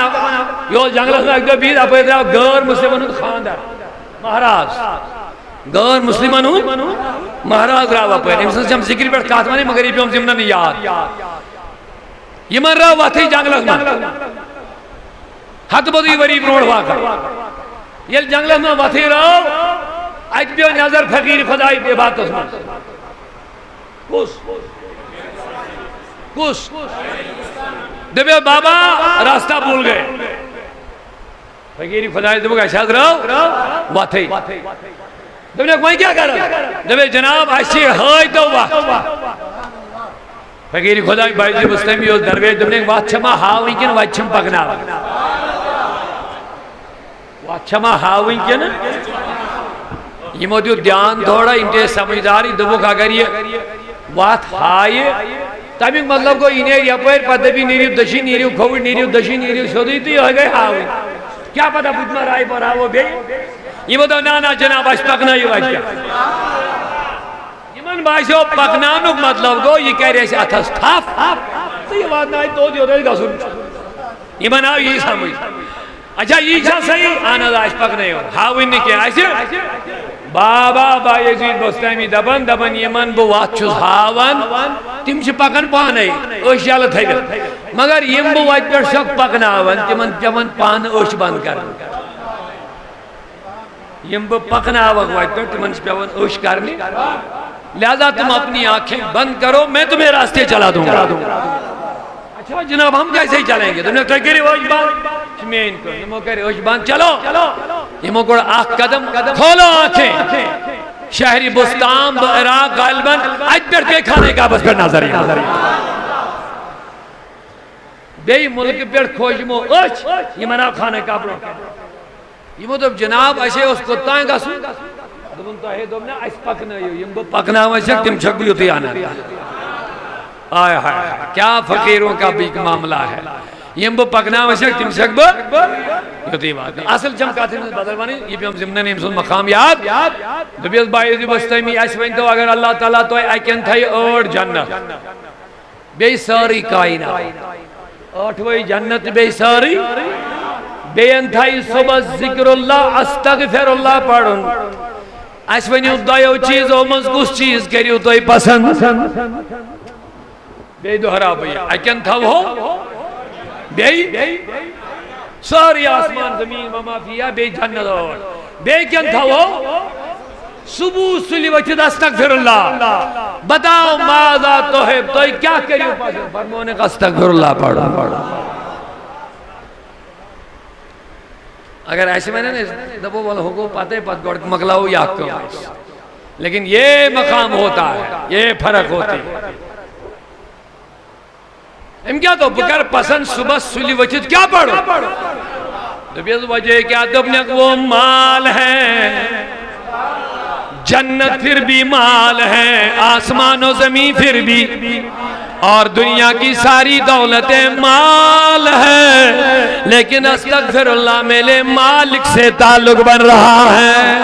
یہِ اوس جنگلس منٛز اکہِ دۄہ بِہِتھ، اپٲرۍ درٛاو غٲر مسلمن ہُنٛد خانٛدر۔ مہراز۔ غٲر مسلمن ہُنٛد مہراز درٛاو اپٲرۍ۔ أمۍ سٕنٛز چھم ذِکرِ پٮ۪ٹھ کتھ ونٕنۍ، مگر یہِ پیوم تِمن نہٕ یاد۔ یِمن رٲو وتھٕے جنگلس منٛز۔ ہتہٕ بوٚدُے ؤری برونٛٹھ واقعہ۔ ییٚلہِ جنگلس منٛز وتھٕے رٲو، اتہِ پیوٚو نظر فقیٖر خۄدایہِ عبادتس منٛز۔ کُس؟ کُس؟ دپیو، بابا، راستہ بھول گئے۔ فقیٖر خۄدایَس دوٚپُکھ، "اَسہِ حظ رٲو وَتھٕے۔" دوٚپنَکھ، "وۄنۍ کیٛاہ کَرو؟" دوٚپُکھ، "جناب، اَسہِ چھِ ہٲے تو وَتھ۔" فقیٖر خۄداے بایزِ بُستٲمی اوس درویش، دوٚپنَکھ، "وَتھ چھےٚ ما ہاوٕنۍ کِنہٕ وَتہِ چھِم پَکناوٕنۍ؟ وَتھ چھےٚ ما ہاوٕنۍ کِنہٕ؟" یِمو دیُت دھیان تھوڑا، یِم تہِ ٲسۍ سمجھدارٕے، دوٚپُکھ، اگر یہِ وَتھ ہایہِ، تَمیُک مطلب گوٚو، یہِ نیرِ یَپٲرۍ، پَتہٕ دَپہِ، "نیٖرِو دٔچھِنۍ، نیٖرِو کھووُر، نیٖرِو دٔچھِنۍ، نیٖرِو سیوٚدُے"، تہٕ یِہوٚے گٔے ہاوٕنۍ۔ کیٛاہ پَتہ، بہٕ تہِ ما راے پَرہاوو بیٚیہِ؟ یِمو دوٚپ، "نہ، نہ، جناب، اَسہِ پَکنٲیِو، اَسہِ کیٛاہ؟" یِمَن باسیو، پَکناونُک مطلب گوٚو، یہِ کَرِ اَسہِ اَتھَس تھَپھ، تہٕ یہِ واتنایہِ توٚت، یوٚت اَسہِ گژھُن چھُ۔ یِمَن آو یی سَمٕجھ۔ اچھا، یی چھا صحیح؟ اہن حظ، اَسہِ پَکنٲیِو۔ ہاوٕنۍ نہٕ کینٛہہ اَسہِ۔ بابا بایزید بُستٲمی دَپان، دَپان، یِمَن بہٕ وَتھ چھُس ہاوان، تِم چھِ پَکان پانَے، أچھ یَلہٕ تھٲوِتھ۔ مگر یِم بہٕ وَتہِ پٮ۪ٹھ چھُسَکھ پَکناوان، تِمَن پٮ۪وان پانہٕ أچھ بنٛد کَرٕنۍ۔ یِم بہٕ پَکناوَکھ وَتہِ پٮ۪ٹھ، تِمَن چھِ پٮ۪وان أچھ کَرنہِ۔ لہذا تم اپنی آنکھیں بند کرو، میں تمہیں راستے چلا دوں گا۔ اچھا جناب، ہم کیسے چلیں گے؟ تم نے کہا، "کرے أچھ بند۔" چھِ میٛٲنۍ کٲم۔ یِمو کَرِ أچھ بند، چلو۔ یِمو کوٚڑ اکھ قدم، کھولو آنکھیں۔ شہری بُستان، بہراک، غالباً اَتہِ پٮ۪ٹھ پیٚیہِ خانہ کعبَس پٮ۪ٹھ نظر یِوان۔ بیٚیہِ مُلکہٕ پٮ۪ٹھ کھوجہِ یِمو أچھ، یِمَن آو خانہ کعبہٕ۔ یِمو دوٚپ، "جناب، اَسے اوس کوٚت تام گژھُن؟" دوٚپُن، "تۄہے دوٚپ نہ اَسہِ پَکنٲیِو، یِم بہٕ پَکناوان چھَکھ، تِم چھَکھ بہٕ یُتُے اَنان۔" آے ہاے ہاے، کیا فقیروں کا بھی معاملہ ہے۔ یِم بہٕ پَکناوان چھَکھ، تِم چھَکھ بہٕ یُتُے واتان۔ اَصٕل چھَم کَتھ أمِس بدل وَنٕنۍ، یہِ پیوٚم ضِمنَن أمۍ سُنٛد مقام یاد۔ دوٚپیَس، "بایزِ بُستٲمی، اَسہِ ؤنۍ تو، اگر اللہ تعالیٰ تۄہہِ اَکٮ۪ن تھایہِ ٲٹھ جنت۔" بیٚیہِ سٲرٕے کائنات۔ ٲٹھوَے جنت بیٚیہِ سٲرٕے۔ بیٚیہِ اَنتھایہِ صُبحس ذِکرُ اللہ، استغفر اللہ پَرُن۔ اَسہِ ؤنِو، دۄیو چیٖزو منٛز کُس چیٖز کٔرِو تُہۍ پسنٛد؟ بیٚیہِ دۄہراو بہٕ یہِ۔ اَکٮ۪ن تھاوہو۔ بیٚیہِ سٲرٕے آسمان زمیٖن وما فیہا، بیٚیہِ جنت ٲٹھ۔ بیٚیہِ کٮ۪ن تھاوو؟ صبح سُلہِ ؤتھِتھ استغفر اللہ۔ بتاؤ ماذا تحب، تُہۍ کیٛاہ کٔرِو پسنٛد؟ فرمونُکھ استغفر اللہ پَرُن۔ اگر اَسہِ وَنن، أسۍ دَپو، "وَلہٕ، ہُہ گوٚو پَتَے، پَتہٕ گۄڈٕ مۄکلاوو یہِ اَکھ کٲم اَسہِ۔" لیکن یہ مقام ہوتا ہے، یہ فرق ہوتی ہے۔ أمۍ کیٛاہ دوٚپ؟ بہٕ کَرٕ پسنٛد صُبحس سُلہِ ؤتھِتھ کیٛاہ پَرُن؟ دوٚپیَس، وجہ کیٛاہ؟ دوٚپنَکھ، وہ مال ہے، جنت پھر بھی مال ہے، آسمان و زمین پھر بھی، اور دنیا کی ساری دولتیں مال ہے، لیکن استغفر اللہ، میرے مالک سے تعلق بن رہا ہے۔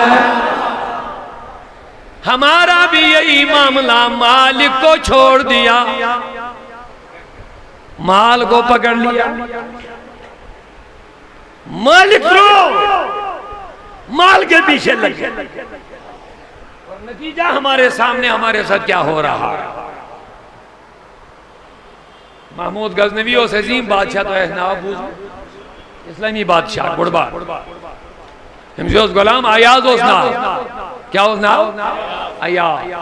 ہمارا بھی یہی معاملہ، مالک کو چھوڑ دیا، مال کو پکڑ لیا، مالک رو، مال کے پیچھے لگے۔ اور نتیجہ ہمارے سامنے، ہمارے ساتھ کیا ہو رہا ہے۔ محمود غزنوی اوس عظیم بادشاہ، تۄہہِ آسہِ ناو بوٗزمُت، اسلامی بادشاہ بوٚڑ بار۔ أمِس اوس غلام ایاز اوس ناو۔ کیٛاہ اوس ناو؟ ایاز۔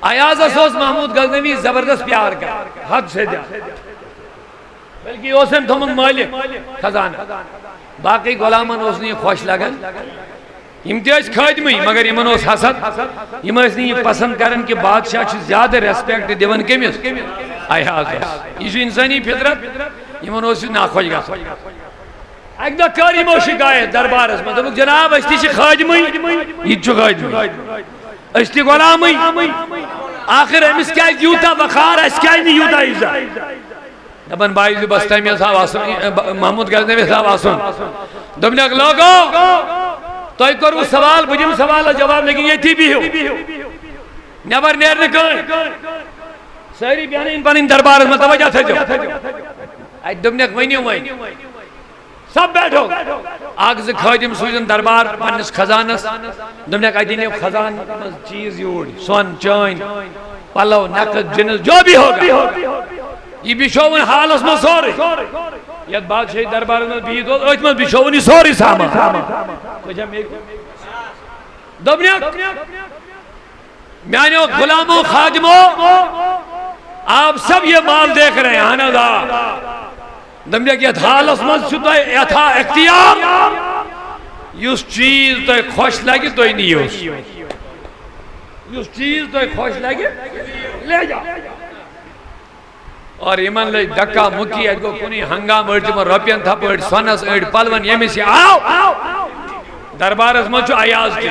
ایازس اوس محمود غزنوی زبردست پیار کران، حد سے زیادٕ۔ بلکہ یہِ اوس أمۍ تھوٚمُت مٲلِک خزانہٕ۔ باقٕے غلامن اوس نہٕ یہِ خۄش لگان۔ یِم تہِ ٲسۍ خٲدمٕے، مگر یِمن اوس حسد۔ یِم ٲسۍ نہٕ یہِ پسند کران کہِ بادشاہ چھُ زیادٕ respect دِوان کٔمِس؟ ایازس۔ یہِ چھُ انسٲنی فطرت، یِمن اوس یہِ ناخۄش گژھان۔ اکہِ دۄہ کٔر یِمو شکایت دربارس منٛز، دوٚپُکھ، "جناب، أسۍ تہِ چھِ خٲدمٕے، یہِ تہِ چھُ خٲدمٕے، أسۍ تہِ غلامٕے، آخر أمِس کیٛازِ یوٗتاہ وقار، اَسہِ کیٛازِ نہٕ یوٗتاہ عزت؟" دپان، بایزِ بستامی یس آو آسُن، محمود غزنوی یس آو آسُن۔ دوٚپنکھ، لوگو، تۄہہِ کوٚروٕ سوال، بہٕ دِمہٕ سوالس جواب، لیکن ییٚتی بِہِو۔ نٮ۪بر نیرِ نہٕ کٕہٕنۍ۔ سٲری بیٚہن پنٕنۍ دربارس منٛز، توجہ تھٲیزیو۔ اتہِ دوٚپنکھ، ؤنِو وۄنۍ۔ سب بیٹھو۔ اکھ زٕ خٲدِم سوٗزِن دربار پننِس خزانس۔ دوٚپنکھ، اتہِ أنِو خزانہٕ منٛز چیٖز یوٗرۍ، سۄن، چٲنۍ، پلو، نقد، جنس، جو بھی ہوگا۔ یہِ بِچھووُن حالس منٛز سورُے۔ یتھ بادشاہی دربارس منٛز بِہِتھ اوس، أتھۍ منٛز بِچھووُن یہِ سورُے سامان۔ دوٚپنکھ، میانیو غلامو، خادمو، آپ سب یہ مال دیکھ رہے ہیں، اہن حظ آ۔ دوٚپنکھ، یتھ حالس منٛز چھُ تۄہہِ یتھا اختیار، یُس چیز تۄہہِ خۄش لگہِ، تُہۍ نِیوس۔ یُس چیز تۄہہِ خۄش لگہِ، لے جاؤ۔ اور یِمن لٔج دکا مُکی، اَتہِ گوٚو کُنی ہنگامہٕ، أڑۍ تِمن رۄپین تھپہٕ، أڑۍ سۄنس، أڑۍ پلون، ییٚمِس یہِ آو۔ دربارس منٛز چھُ ایاز تہِ۔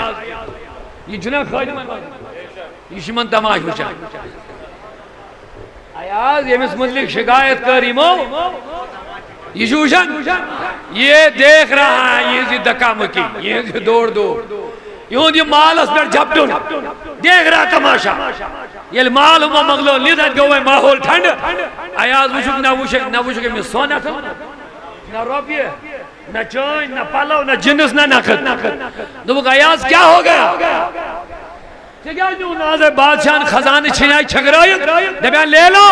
یہِ چھُنہ خٲدِمن منٛز؟ یہِ چھُ یِمن تماشہٕ وٕچھان۔ ایاز، ییٚمِس مُتعلِق شِکایت کٔر یِمو، یہِ چھُ وٕچھان، یہ دیکھ رہا ہے، یہ زِ دکا مُکی، یہ زِ دور دور۔ یِہُنٛد یہِ مالس پٮ۪ٹھ جھپٹُن، دیکھ رہا تماشا۔ ییٚلہِ مال ہُمو مۄکلو نِتھ، اَتہِ گوٚو وۄنۍ ماحول ٹھنڈٕ۔ ایاز وٕچھُکھ نہ وٕچھُکھ، نہ وٕچھُکھ أمِس سۄن اَتھن، نہ رۄپیہِ، نہ چٲنۍ، نہ پلو، نہ جِنس، نہ نقد۔ دوٚپُکھ، ایاز، کیا ہو گیا؟ ژےٚ کیٛازِ نیوٗ نہٕ آز بادشاہن خزانہٕ چھِنۍ آیہِ چھٔکرٲیِتھ؟ دَپیٛاو، لے لو،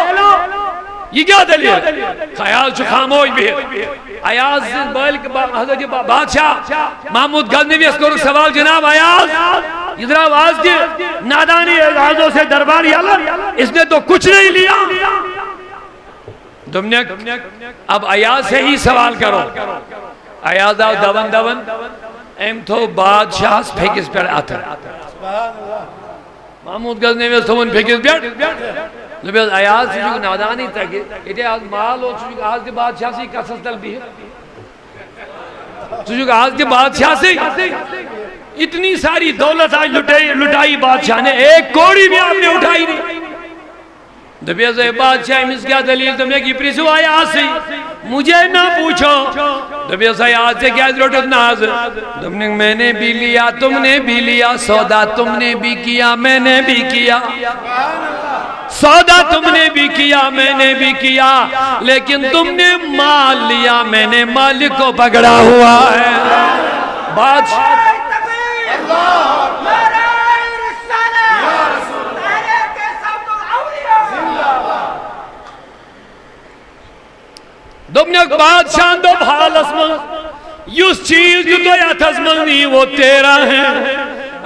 یہِ کیٛاہ دٔلیٖل؟ ایاز چھُ خاموش بِہِتھ۔ ایاز سٕنٛز بٲلۍ با-، حضرت با-، بادشاہ محمود غزنویس کوٚرُکھ سوال، جناب ایاز، یہِ درٛاو آز تہِ نادانی، آز اوس یہِ دربار یَلہٕ، اس نے تو کچھ نہیں لیا۔ دوٚپنکھ، اب ایاز سے ہی سوال کرو۔ ایاز آو دون دون، أمۍ تھوٚو بادشاہس پھیٚکِس پٮ۪ٹھ اَتھٕ۔ محمود غزنویس تھوٚوُن پھیٚکِس پٮ۪ٹھ۔ دوٚپیس، ایاز، ژٕ چھُکھ نادانٕے تگہِ۔ ییٚتہِ آز مال اوس، ژٕ چھُکھ آز تہِ بادشاہسٕے کَتھس تل بِہِتھ۔ ژٕ چھُکھ آز تہِ بادشاہسٕے۔ اتنی ساری دولت آج لٹائی، لٹائی بادشاہ نے، ایک کوڑی بھی آپ نے اٹھائی نہیں۔ دوٚپیس، اے بادشاہ، أمِس کیٛاہ دٔلیٖل؟ دوٚپنکھ، یہِ پرٛژھِو ایازسٕے، مجھے نہ پوچھو۔ دوٚپیس، ایاز، ژےٚ کیٛازِ روٚٹُتھ نہٕ آز؟ دوٚپنکھ، میں نے بھی لیا، تم نے بھی لیا، سودا تم نے بھی کیا، میں نے بھی کیا۔ سودا تم نے بھی کیا، میں نے بھی کیا، لیکن تم نے مال لیا، میں نے مالک کو پکڑا ہوا ہے۔ بادشاہ، دوٚپنکھ، بادشاہن دوٚپ حالس منٛز، یُس چیز تہِ تۄہہِ اتھس منٛز نِیہِ، وہ تیرا ہے۔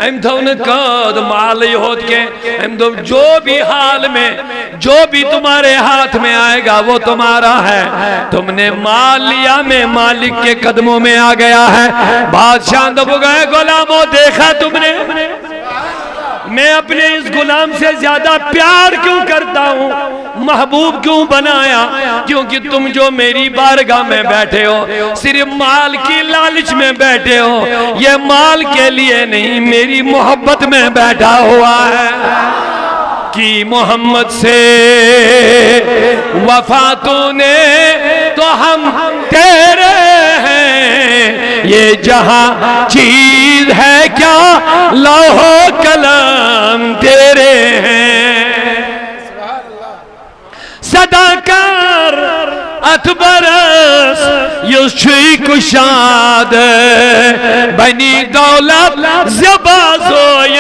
أمۍ تھوٚو نہٕ قٲد مالٕے ہوت کینٛہہ، أمۍ دوٚپ، جو بھی حال میں، جو بھی تمہارے ہاتھ میں آئے گا، وہ تمہارا ہے۔ تم نے مال لیا، میں مالک کے قدموں میں آ گیا ہے۔ بادشاہ دوٚپُکھ، اے غلامو، دیکھا تم نے؟ میں اپنے اس غلام سے زیادہ پیار کیوں کرتا ہوں، محبوب کیوں بنایا؟ کیونکہ تم جو میری بارگاہ میں بیٹھے ہو، صرف مال کی لالچ میں بیٹھے ہو، یہ مال کے لیے نہیں، میری محبت میں بیٹھا ہوا ہے۔ کی محمد سے وفا تو نے تو ہم تیرے ہیں، یہ جہاں چیز ہے کیا، لوح و قلم تیرے ہیں۔ صدا کر اتھ برس یُس چھُے کُشاد، بنی دولت زبازوی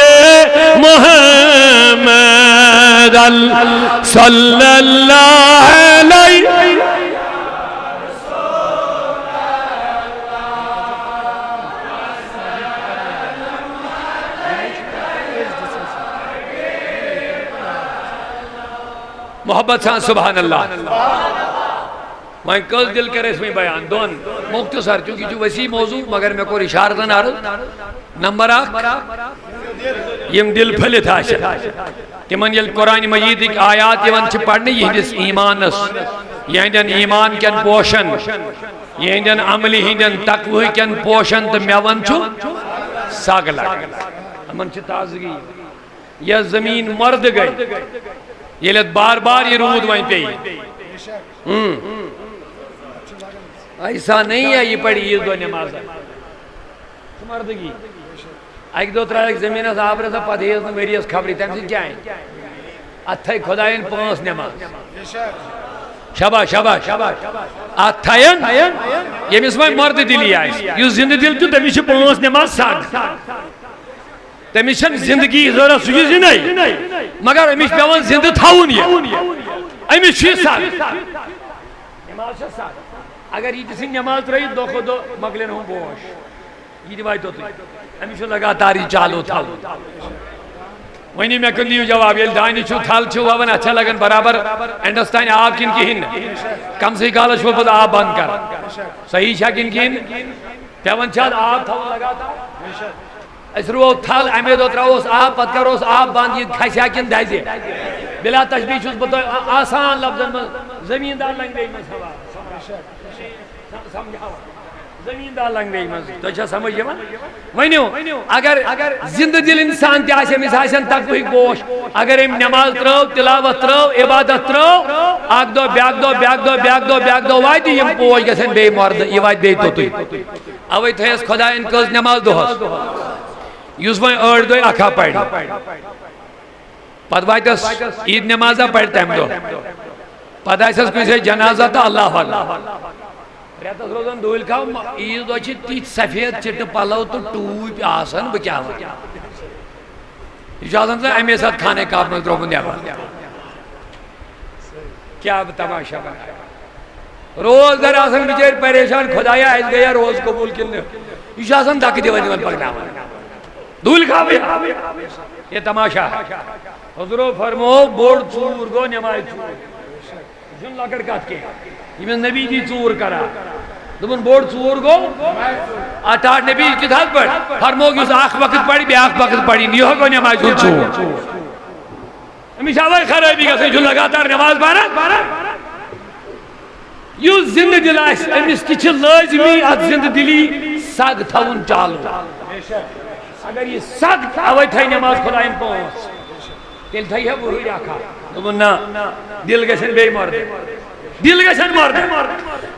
محمد ال-، صلی اللہ علیہ۔ محبت سان سبحان اللہ۔ وۄنۍ کٔژ دِل کَرِ اَسہِ وۄنۍ بیان؟ دۄن۔ مختصر، چونکہ یہِ چھُ وسیع موضوع، مگر مےٚ کوٚر اِشارتن عرض۔ نمبر اکھ، یِم دِل پھٔلِتھ آسن، تِمن ییٚلہِ قرآن مجیدٕکۍ آیات یِوان چھِ پرنہٕ، یِہنٛدِس ایمانس، یِہنٛدٮ۪ن ایمان کٮ۪ن پوشن، یِہنٛدٮ۪ن عملہِ ہٕنٛدٮ۪ن تقوہٕ کٮ۪ن پوشن تہٕ مٮ۪ون چھُ سگ لگان۔ یِمن چھِ تازگی۔ یۄس زمین مرد گئی، ییٚلہِ اتھ بار بار یہِ روٗد وۄنۍ پیٚیہِ۔ ہم۔ ایسا نہیں ہے، یہِ پرِ عیٖذ دۄہ نٮ۪ماز۔ سُہ مردگی۔ اکہِ دۄہ ترٛایَکھ زٔمیٖنَس آب رژھا، پتہٕ ہیٚیَس نہٕ ؤریَس خبرٕے، تَمہِ سۭتۍ کیٛاہ اَنہِ؟ اَتھ تھایہِ خۄدایَن پانٛژھ نٮ۪ماز۔ شاباش، شاباش، شاباش۔ اَتھ تھایَن، ییٚمِس وۄنۍ مردٕ دِلی آسہِ، یُس زِندٕ دِل چھُ، تٔمِس چھِ پانٛژھ نٮ۪ماز سگ۔ تٔمِس چھَنہٕ زِندگی ضوٚرَتھ، سُہ چھُ زِندَے۔ مگر أمِس چھُ پٮ۪وان زِندٕ تھاوُن یہِ۔ أمِس چھُ یہِ سَگ۔ نٮ۪ماز چھےٚ سَگ۔ اگر یہِ تہِ ژھٕنہِ نٮ۪ماز ترٛٲیِتھ، دۄہ کھۄتہٕ دۄہ مۄکلن ہُم بوش۔ یہِ تہِ واتہِ توٚتُے۔ أمِس چھُ لگاتار یہِ چالو تھاوُن۔ وۄنۍ مےٚ کُن دِیِو جواب، ییٚلہِ دانہِ چھُ، تھل چھُ وَوان، اَتھ چھا لگان برابر اینڈَس تانۍ آب کِنہٕ کِہیٖنۍ نہٕ؟ کم سے کالس چھُ پَتہٕ آب بنٛد کران۔ صحیح چھا کِنہٕ کِہیٖنۍ نہٕ؟ پٮ۪وان چھِ اَتھ آب تھاوُن لگاتار۔ أسۍ رُوو تھل، اَمے دۄہ ترٛاووس آب، پَتہٕ کَروس آب بنٛد، یہِ کھسہِ ہا کِنہٕ دَزِ؟ بِلا تشبیہ چھُس بہٕ تۄہہِ آ-، آسان لفظن منٛز، زٔمیٖندار لنگویج منٛز سوال۔ سم-، سمجھاوان۔ زٔمیٖندار لنگویج منٛز۔ تۄہہِ چھا سمجھ یِوان؟ ؤنِو، اگر، اگر زِندٕ دِل اِنسان تہِ آسہِ، أمِس آسن تقوہٕکۍ پوش، اگر أمۍ نٮ۪ماز ترٛٲو، تِلاوت ترٛٲو، عبادت ترٛٲو، اَکھ دۄہ، بیٛاکھ دۄہ، بیٛاکھ دۄہ، بیٛاکھ دۄہ، بیٛاکھ دۄہ واتہِ، یِم پوش گژھن بیٚیہِ مۄردٕ، یہِ واتہِ بیٚیہِ توٚتُے۔ اوے تھٲیس خۄداین کٔژ نٮ۪ماز دۄہس، یُس وۄنۍ ٲٹھ دۄہہِ اکھا پرِ، پتہٕ واتٮ۪س عیٖد نٮ۪مازا پرِ تمہِ دۄہ، پتہٕ آسٮ۪س کُنہِ جایہِ جنازہ تہٕ اللہ اکبر۔ رٮ۪تس روزان دُہلۍ کھاو، عیٖد دۄہ چھِ تِتھۍ سفید چِٹہٕ پلو تہٕ ٹوٗپۍ آسان، بہٕ کیٛاہ ونہٕ۔ یہِ چھُ آسان زن امے ساتہٕ خانہ کعبہ منٛز ترٛوومُت نٮ۪بر۔ کیٛاہ بہٕ تماشہ بناوٕ۔ روزدار آسان بِچٲرۍ پریشان، خۄدایا، اَسہِ گٔیا روزٕ قبوٗل کِنہٕ نہٕ؟ یہِ چھُ آسان دَکہٕ دِوان یِمن پَکناوان۔ دوٗلۍ کھاوٕے۔ یہِ تماشا۔ حضورو فرموو، بوٚڑ ژوٗر گوٚو نٮ۪مازِ ژوٗر۔ یہِ چھُنہٕ لۄکٕٹ کَتھ کینٛہہ۔ ییٚمِس نبی جی ژوٗر کران۔ دوٚپُن، بوٚڑ ژوٗر گوٚو۔ اَتھ ٹاٹھ نبی کِتھ حظ پٲٹھۍ؟ فرمووُکھ، یُس اَکھ وقت پَرِ، بیٛاکھ وقت پَرِ، یِہوٚے گوٚو نٮ۪مازِ ہُنٛد ژوٗر۔ أمِس چھِ اَوَے خرٲبی گژھان، یہِ چھُ لگاتار نٮ۪ماز پَران۔ یُس زِندٕ دِل آسہِ، أمِس تہِ چھِ لٲزمی اَتھ زِندٕ دِلی سَگ تھاوُن چالوٗ۔ اگر یہِ سَگ اَوَے تھایہِ نٮ۪ماز خۄدایَن پانٛژھ، تیٚلہِ تھایہِ ہا وُہٕرۍ اَکھ اَکھ۔ دوٚپُن، نہ، دِل گژھن بیٚیہِ مۄردٕ۔ دِل گژھن مۄردٕ۔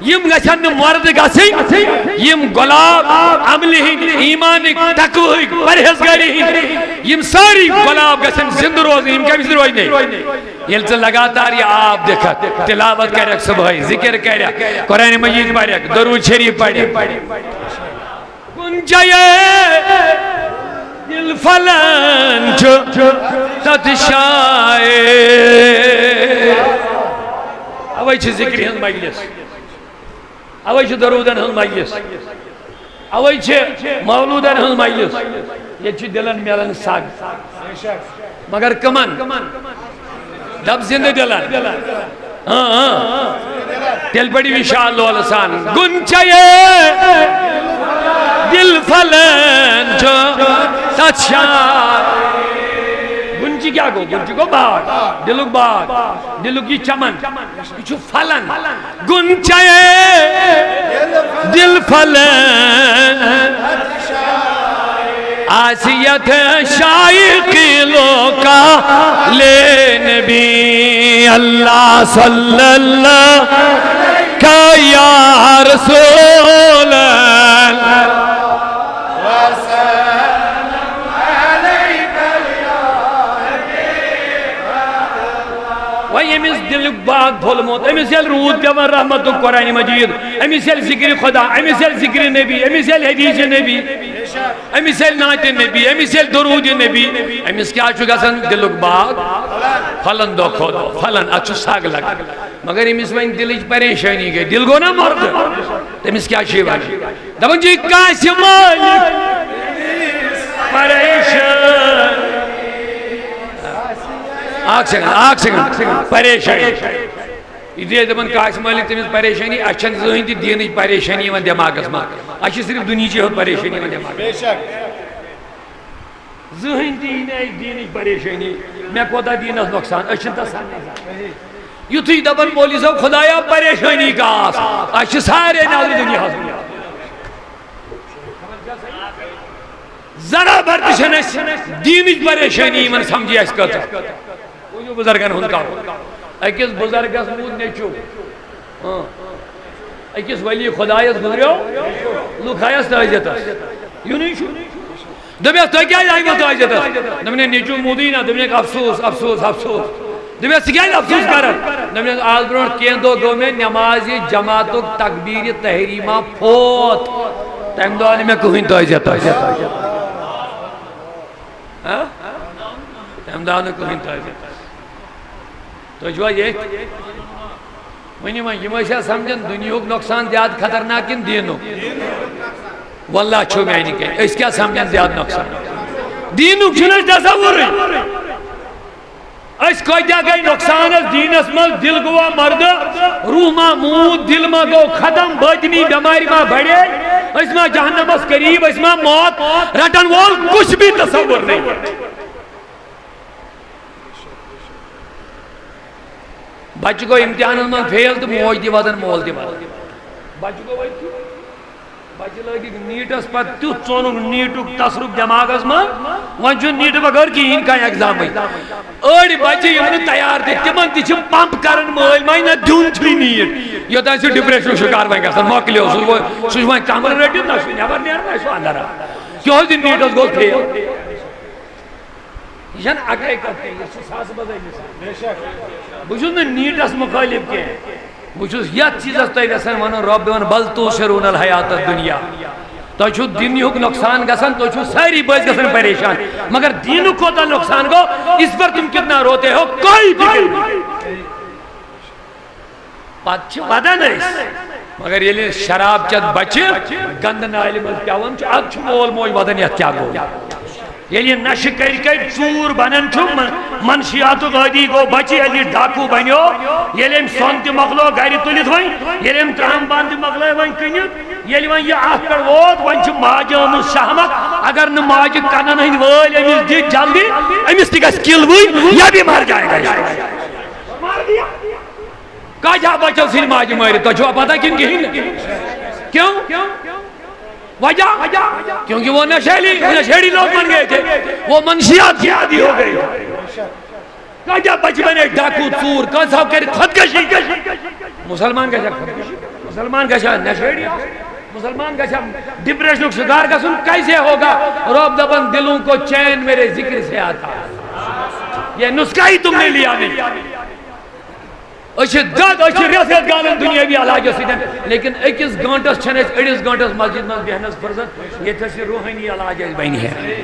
یِم گژھن نہٕ مۄردٕ گژھٕنۍ، یِم گۄلاب عملہِ ہٕنٛدۍ، ایٖمانٕکۍ، تقوہٕکۍ، پرہیزگٲری ہٕنٛدۍ، یِم سٲری گۄلاب گژھن زِندٕ روزٕنۍ۔ یِم کَمہِ سۭتۍ روزنٕے؟ ییٚلہِ ژٕ لگاتار یہِ آب دِکھکھ، تلاوت کرکھ صبحٲے، ذکر کرکھ، قرآن مجید پرکھ، درود شریف پرکھ۔ کُنہِ جایہِ دِل پھلان چھُ تتھ جایہِ۔ اوے چھِ ذکرِ ہٕنٛز مجلس، اوے چھِ درودن ہٕنٛز مجلس، اوے چھِ مولودن ہٕنٛز مجلس۔ ییٚتہِ چھِ دِلن میلان سگ۔ مگر کمن؟ دپ زندٕ دلن۔ ہاں، ہاں۔ تیٚلہِ پٔرِو یہِ شاہ لولہٕ سان۔ گُنچیے دِل پھلن چھُ تتھ شاہ۔ گُنچہِ کیٛاہ گوٚو؟ گُنچہِ گوٚو باغ، دِلُک باغ، دِلُک یہِ چمن۔ یہِ چھُ پھلن۔ گُنچیے دِل پھلن آسہِ یتھ شایقی لوکا لے نبی اللہ صلی اللہ کا یا رسول۔ وۄنۍ ییٚمِس دِلُک باغ پھوٚلمُت، أمِس ییٚلہِ روٗد پٮ۪وان رحمتُک قرآن مجید، أمِس ییٚلہِ ذِکرِ خۄدا، أمِس ییٚلہِ ذِکرِ نبی، أمِس ییٚلہِ حدیث نبی، أمِس ییٚلہِ نعتِ نبی، أمِس ییٚلہِ درود نبی، أمِس کیٛاہ چھُ گژھان؟ دِلُک باغ پھۄلان دۄہ کھۄتہٕ دۄہ، پھۄلان، اَتھ چھُ سگ لگان۔ مگر أمِس وۄنۍ دِلٕچ پریشٲنی گٔے، دِل گوٚو نا مۄردٕ، تٔمِس کیٛاہ چھُ یہِ وَنان؟ دَپان چھُ، یہِ کاسہِ مٲلِک پریشان۔ اکھ سیکنڈ، اکھ سیکنڈ، پریشٲنی۔ یہِ تہِ ٲسۍ دَپان کاسہِ مٲلِک تٔمِس پریشٲنی، اَسہِ چھَنہٕ زٕہٕنۍ تہِ دیٖنٕچ پریشٲنی یِوان دٮ۪ماغَس منٛز، اَسہِ چھِ صرف دُنہِچی یوت پریشٲنی یِوان دٮ۪ماغَس منٛز۔ زٕہٕنۍ تہِ یی نہٕ اَسہِ دیٖنٕچ پریشٲنی، مےٚ کوتاہ دیٖنَس نۄقصان، أسۍ چھِنہٕ تَس سَمجھان۔ یُتھُے دَپان مولوی صٲب، خۄدایا پریشٲنی کَس، اَسہِ چھِ سارے نظرِ دُنیاہَس منٛز۔ ذرا بھر تہِ چھَنہٕ اَسہِ دیٖنٕچ پریشٲنی یِوان سَمجھی اَسہِ کۭژاہ۔ وٕچھِو بُزرگن ہُنٛد کَتھ۔ أکِس بُزرگَس موٗد نیٚچوٗ۔ ہاں۔ أکِس ولی خۄدایَس گُزریو، لُکھ آیَس تعزیتَس۔ یُنٕے چھُ۔ دوٚپمَس، "تۄہہِ کیٛازِ آیوٕ تعزیتَس؟" دوٚپُن، "ہے، نیٚچوٗ موٗدُے نہ۔" دوٚپُن، "افسوس، افسوس، افسوس۔" دوٚپمَس، "ژٕ کیٛازِ افسوس کران؟" دوٚپمَس، "آز برونٛٹھ کینٛہہ دۄہ گوٚو مےٚ نٮ۪مازِ جماعتُک تکبیٖرِ تحریٖما فوت۔ تَمہِ دۄہ آو نہٕ مےٚ کٕہٕنۍ تعزیت۔" ہاں؟ تَمہِ دۄہ آو نہٕ کٕہٕنۍ تعزیت۔ تُہۍ چھِوا ییٚتھۍ؟ ؤنِو وۄنۍ، یِم ٲسیا سَمجھان دُنیاہُک نۄقصان زیادٕ خطرناک کِنہٕ دیٖنُک؟ واللہ چھُو میٛانہِ کِنۍ، أسۍ کیٛاہ سَمجھان زیادٕ نۄقصان؟ دیٖنُک چھُنہٕ اَسہِ تصوُرٕے۔ أسۍ کۭتیٛاہ گٔے نۄقصانس دیٖنس منٛز، دِل گوٚوا مردٕ، روح ما موٗد، دِل ما گوٚو ختم، بٲطنی بٮ۪مارِ ما بڑے، أسۍ ما جہنمس قریب، أسۍ ما موت رٹن وول کچھ بھی تصور نہیں۔ بچہٕ گوٚو امتحانس منٛز فیل تہٕ موج تہِ ودان، مول تہِ ودان۔ بچہٕ گوٚو وۄنۍ بچہِ لٲگِکھ نیٖٹس پتہٕ تیُتھ ژونُکھ نیٖٹُک تصرُف دٮ۪ماغس منٛز، وۄنۍ چھُنہٕ نیٖٹہٕ بغٲر کِہیٖنۍ کانٛہہ ایگزامٕے۔ أڑۍ بچہِ یِم نہٕ تیار تہِ، تِمن تہِ چھِ پمپ کران مٲلۍ ماجہِ، نہ دیُن چھُے نیٖٹ۔ یوٚتام سُہ ڈپریشنُک شکار وۄنۍ گژھان، مۄکلیو، سُہ چھُ وۄنۍ، سُہ چھُ وۄنۍ کمرٕ رٔٹِتھ، نہ چھُ نٮ۪بر نیران، نہ چھُ اندر آ۔ کیٛاہ اوس یہِ نیٖٹس گوٚو فیل؟ یہِ چھَنہٕ اَکٕے کَتھ کینٛہہ، یہِ چھُ ساسہٕ بَدٲے مثال۔ بہٕ چھُس نہٕ نیٖٹَس مُخٲلِف کینٛہہ، بہٕ چھُس یَتھ چیٖزَس تۄہہِ یَژھان وَنُن، رۄب دِوان، "بل تؤثرون الحیات الدنیا"۔ تۄہہِ چھُو دُنیہُک نۄقصان گژھان، تُہۍ چھُو سٲری بٔلۍ گژھان پریشان، مگر دیٖنُک کوٗتاہ نۄقصان گوٚو، اس پر تم کتنا روتے ہو، کوئی فکر نہیں۔ پتہٕ چھِ ودان أسۍ، مگر ییٚلہِ شراب چٮ۪تھ بچہِ گندٕ نالہِ منٛز پٮ۪وان چھُ، ادٕ چھُ مول موج ودان، یتھ کیٛاہ گوٚو؟ ییٚلہِ یہِ نشہٕ کٔرۍ کٔرۍ ژوٗر بنان چھُ، من-، منشیاتُک عٲدی گوٚو بچہِ، ییٚلہِ یہِ ڈاکوٗ بنیو، ییٚلہِ أمۍ سۄن تہِ مۄکلو گرِ تُلِتھ وۄنۍ، ییٚلہِ أمۍ ترٛامہٕ بانہٕ تہِ مۄکلٲے وۄنۍ کٕنِتھ، ییٚلہِ وۄنۍ یہِ اتھ پٮ۪ٹھ ووت، وۄنۍ چھِ ماجہِ آمٕژ شہمت، اگر نہٕ ماجہِ کنن ہٕنٛدۍ وٲلۍ أمِس دِتھ جلدی، أمِس تہِ گژھِ کِل وٕنۍ، یا بیمار جائے گا۔ کاجا بچو سٕنٛدۍ ماجہِ مٲرِتھ، تۄہہِ چھُوا پتہ کِنہٕ کِہیٖنۍ نہٕ؟ کیوں؟ وجہ؟ کیونکہ وہ نشیلی، نشیڑی لوگ بن گئے تھے، وہ منشیات کی عادی ہو گئے۔ کاجا بچ بنے ڈاکو، ژوٗر، کانٛہہ ژھاو کرِ خودکشی۔ مسلمان گژھِ ہا خودکشی، مسلمان گژھِ ہا نشیڑی، مسلمان گژھِ ہا ڈپریشنُک شکار گژھُن، کیسے ہوگا؟ رب دپان، دلوں کو چین میرے ذکر سے آتا ہے، یہ نسخہ ہی تم نے لیا نہیں۔ أسۍ چھِ دَگ، أسۍ چھِ رٮ۪تھ رٮ۪تھ گالان دُنیٲوی علاجَس سۭتۍ، لیکن أکِس گٲنٛٹَس چھَنہٕ اَسہِ أڑِس گٲنٛٹَس مسجد منٛز بیٚہنَس فرصت، ییٚتہِ اَسہِ روحٲنی علاج اَسہِ بَنہِ ہے۔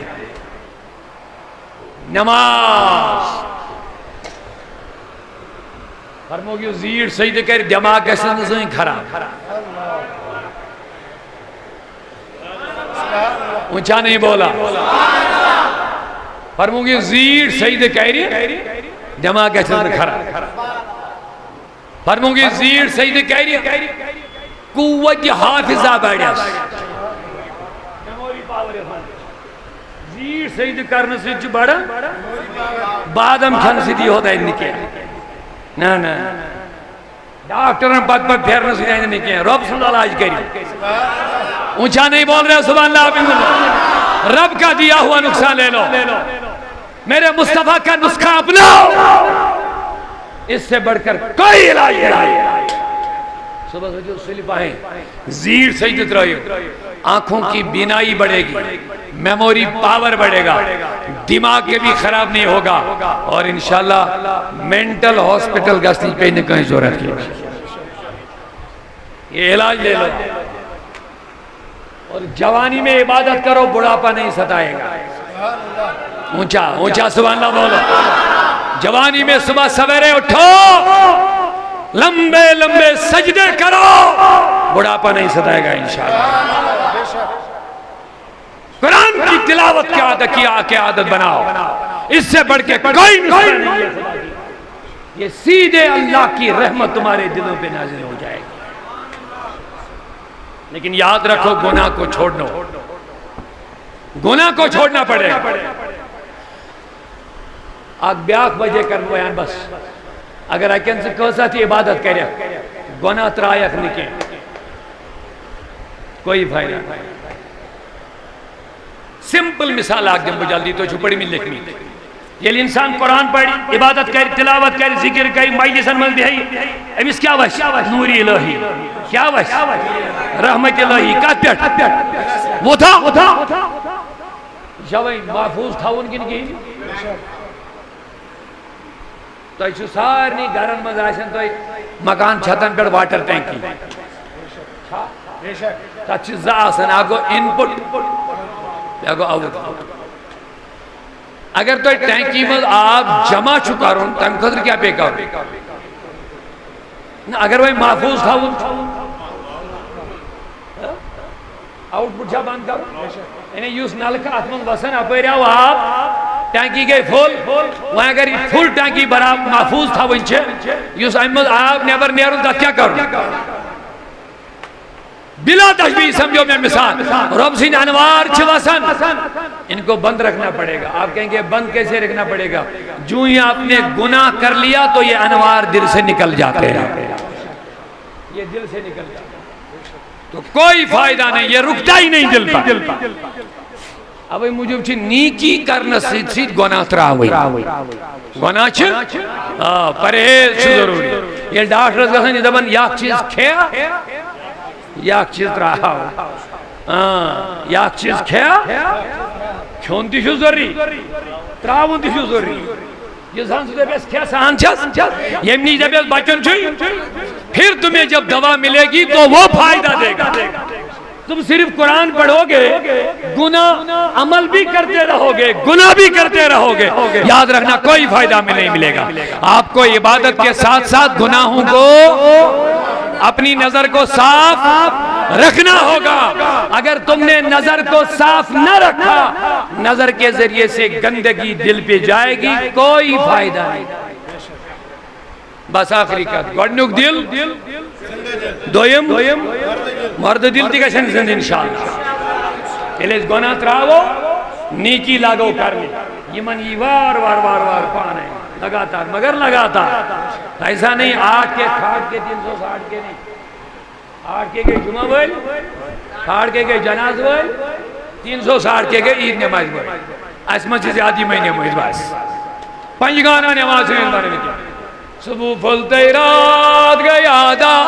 نماز۔ فرموو، یُس زیٖٹھ سجدٕ کَرِ، دٮ۪ماغ گژھٮ۪س نہٕ زٕہٕنۍ خراب۔ اونچا نہیں بولا۔ فرموو، یُس زیٖٹھ سجدٕ کَرِ، دٮ۪ماغ گژھٮ۪س نہٕ خراب۔ فرموو، یُس زیٖٹھ سجدٕ کَرِ، قوت حافظہ بڑٮ۪س۔ زیٖٹھ سجدٕ کرنہٕ سۭتۍ چھُ بڑان، بادام کھٮ۪نہٕ سۭتی ہوتا ہے نہٕ کینٛہہ۔ نہ، نہ۔ ڈاکٹرن پتہٕ پتہٕ پھیرنہٕ سۭتۍ اندِ نہٕ کینٛہہ۔ رۄب سُنٛد علاج کٔرِو۔ اونچا نہیں بول رہے، سبحان اللہ، الحمدللہ۔ رب کا دیا ہوا نسخہ لے لو۔ میرے مصطفیٰ کا نسخہ اپناؤ، اس سے بڑھ کر کوئی علاج نہیں۔ صبح سے جو سلپ آئیں، زیٖٹھ سجدٕ ترٲیِو، آنکھوں کی بینائی بڑھے گی، میموری پاور بڑھے گا، دماغ کے بھی خراب نہیں ہوگا، اور انشاءاللہ مینٹل ہاسپٹل گژھنٕچ پیٚیہِ نہٕ کٲنٛسہِ ضرورت کینٛہہ۔ یہ علاج لے لو۔ اور جوانی میں عبادت کرو، بڑھاپا نہیں ستائے گا۔ اونچا، اونچا سبحان اللہ بولو۔ جوانی میں صبح سویرے اٹھو، لمبے لمبے سجدے کرو، بڑھاپا نہیں ستائے گا انشاءاللہ۔ قرآن کی تلاوت کی عادت، کی عادت بناؤ، اس سے بڑھ کے کوئی نسخہ نہیں ہے۔ یہ سیدھے اللہ کی رحمت تمہارے دلوں پہ نازل ہو جائے گی۔ لیکن یاد رکھو، گناہ کو چھوڑنا، گناہ کو چھوڑنا پڑے گا۔ اکھ بیاکھ وجہ کرٕ بہٕ بیان بس۔ اگر اَکٮ۪ن ژٕ کۭژاہ تہِ عبادت کَرٮ۪کھ، گۄناہ ترٛایَکھ نہٕ کینٛہہ، کوئی فٲیدٕ نہٕ۔ سمپل مثال اکھ دِمہٕ بہٕ جلدی، تُہۍ چھِو پٔرمٕتۍ لیکھمٕتۍ۔ ییٚلہِ انسان قرآن پرِ، عبادت کرِ، تلاوت کرِ، ذکر کرِ، مجلسن منٛز بیٚہہِ، أمِس کیٛاہ وَسہِ؟ نوٗرِ الہی۔ کیٛاہ وَسہِ؟ رحمت الہی۔ کتھ پٮ۪ٹھ؟ وۄتھا؟ یہِ چھا وۄنۍ محفوظ تھاوُن کِنہٕ کِہیٖنۍ؟ تۄہہِ چھُ سارنٕے گرن منٛز آسن تۄہہِ مکان چھتن پٮ۪ٹھ واٹر ٹینکی۔ تتھ چھِ زٕ آسان، اکھ گوٚو ان پٹ، بیٛاکھ گوٚو آوُٹ پٹ۔ اگر تۄہہِ ٹینکی منٛز آب جمع چھُ کرُن، تمہِ خٲطرٕ کیٛاہ پیٚیہِ کرُن؟ نہ، اگر وۄنۍ محفوظ تھاوُن چھُ، آوُٹ پٹ چھا بند کرُن؟ یعنی یُس نلکہٕ اتھ منٛز وسان، اپٲرۍ آو آب، ٹینکی گٔے فُل۔ وۄنۍ اگر یہِ فُل ٹینکی برابر محفوٗظ تھاوٕنۍ چھِ، یُس اَمہِ منٛز آب نٮ۪بر نیرُن، تَتھ کیٛاہ کَرُن؟ بلا تشبیہ سمجھو میں مثال، رب سٕنٛدۍ انوار چھِ وَسان، ان کو بند رکھنا پڑے گا۔ آپ کہیں گے بند کیسے رکھنا پڑے گا؟ جو ہی آپ نے گناہ کر لیا تو یہ انوار دل سے نکل جاتے ہیں، یہ دل سے نکل جاتے ہیں، تو کوئی فائدہ نہیں، یہ رکتا ہی نہیں دل پر۔ اوے موٗجوٗب چھِ نیکی کرنس سۭتۍ سۭتۍ گۄناہ تراوٕنۍ۔ گۄناہ چھِ، آ، پرہیز چھُ ضروٗری۔ ییٚلہِ ڈاکٹرس گژھان، یہِ دپان، یہِ اکھ چیٖز کھےٚ، یہِ اکھ چیٖز تراو۔ آ، یہِ اکھ چیٖز کھےٚ، کھیوٚن تہِ چھُ ضروٗری، تراوُن تہِ چھُ ضروٗری۔ یُس زن سُہ دپٮ۪س کھےٚ، سہن چھس، ییٚمہِ نِش دپٮ۪س بچُن چھُے، پھر تمہیں جب دوا ملے گی تو وہ فائدہ دے گا۔ تم صرف قرآن پڑھو گے، گناہ عمل بھی کرتے رہو گے، گناہ بھی کرتے رہو گے، یاد رکھنا، کوئی فائدہ میں نہیں ملے گا۔ آپ کو عبادت کے ساتھ ساتھ گناہوں کو، اپنی نظر کو صاف رکھنا ہوگا۔ اگر تم نے نظر کو صاف نہ رکھا، نظر کے ذریعے سے گندگی دل پہ جائے گی، کوئی فائدہ نہیں۔ بس آخری کتھ، گۄڈنیُک دل، دوٚیِم مردٕ دل تہِ گژھن زِندٕ انشاءاللہ۔ ییٚلہِ أسۍ گۄناہ ترٛاوو، نیکی لاگو کرنہِ۔ یِمن یی وار وار وار وار پانے، لگاتار، مگر لگاتار۔ ایسا نہیں آٹھ کے کھاٹ کے تین سو ساٹھ کے نہیں۔ آٹھ کے گٔے جمعہ وٲلۍ، کھاٹ کے گٔے جناز وٲلۍ، تین سو ساٹھ کے گٔے عید نماز وٲلۍ۔ اَسہِ منٛز چھِ زیادٕ یِمے نمٲز بس۔ پنجگانہ نماز چھِ أسۍ پران وٕنکیٚن۔ صبح پھُلتے رات گٔے ادا،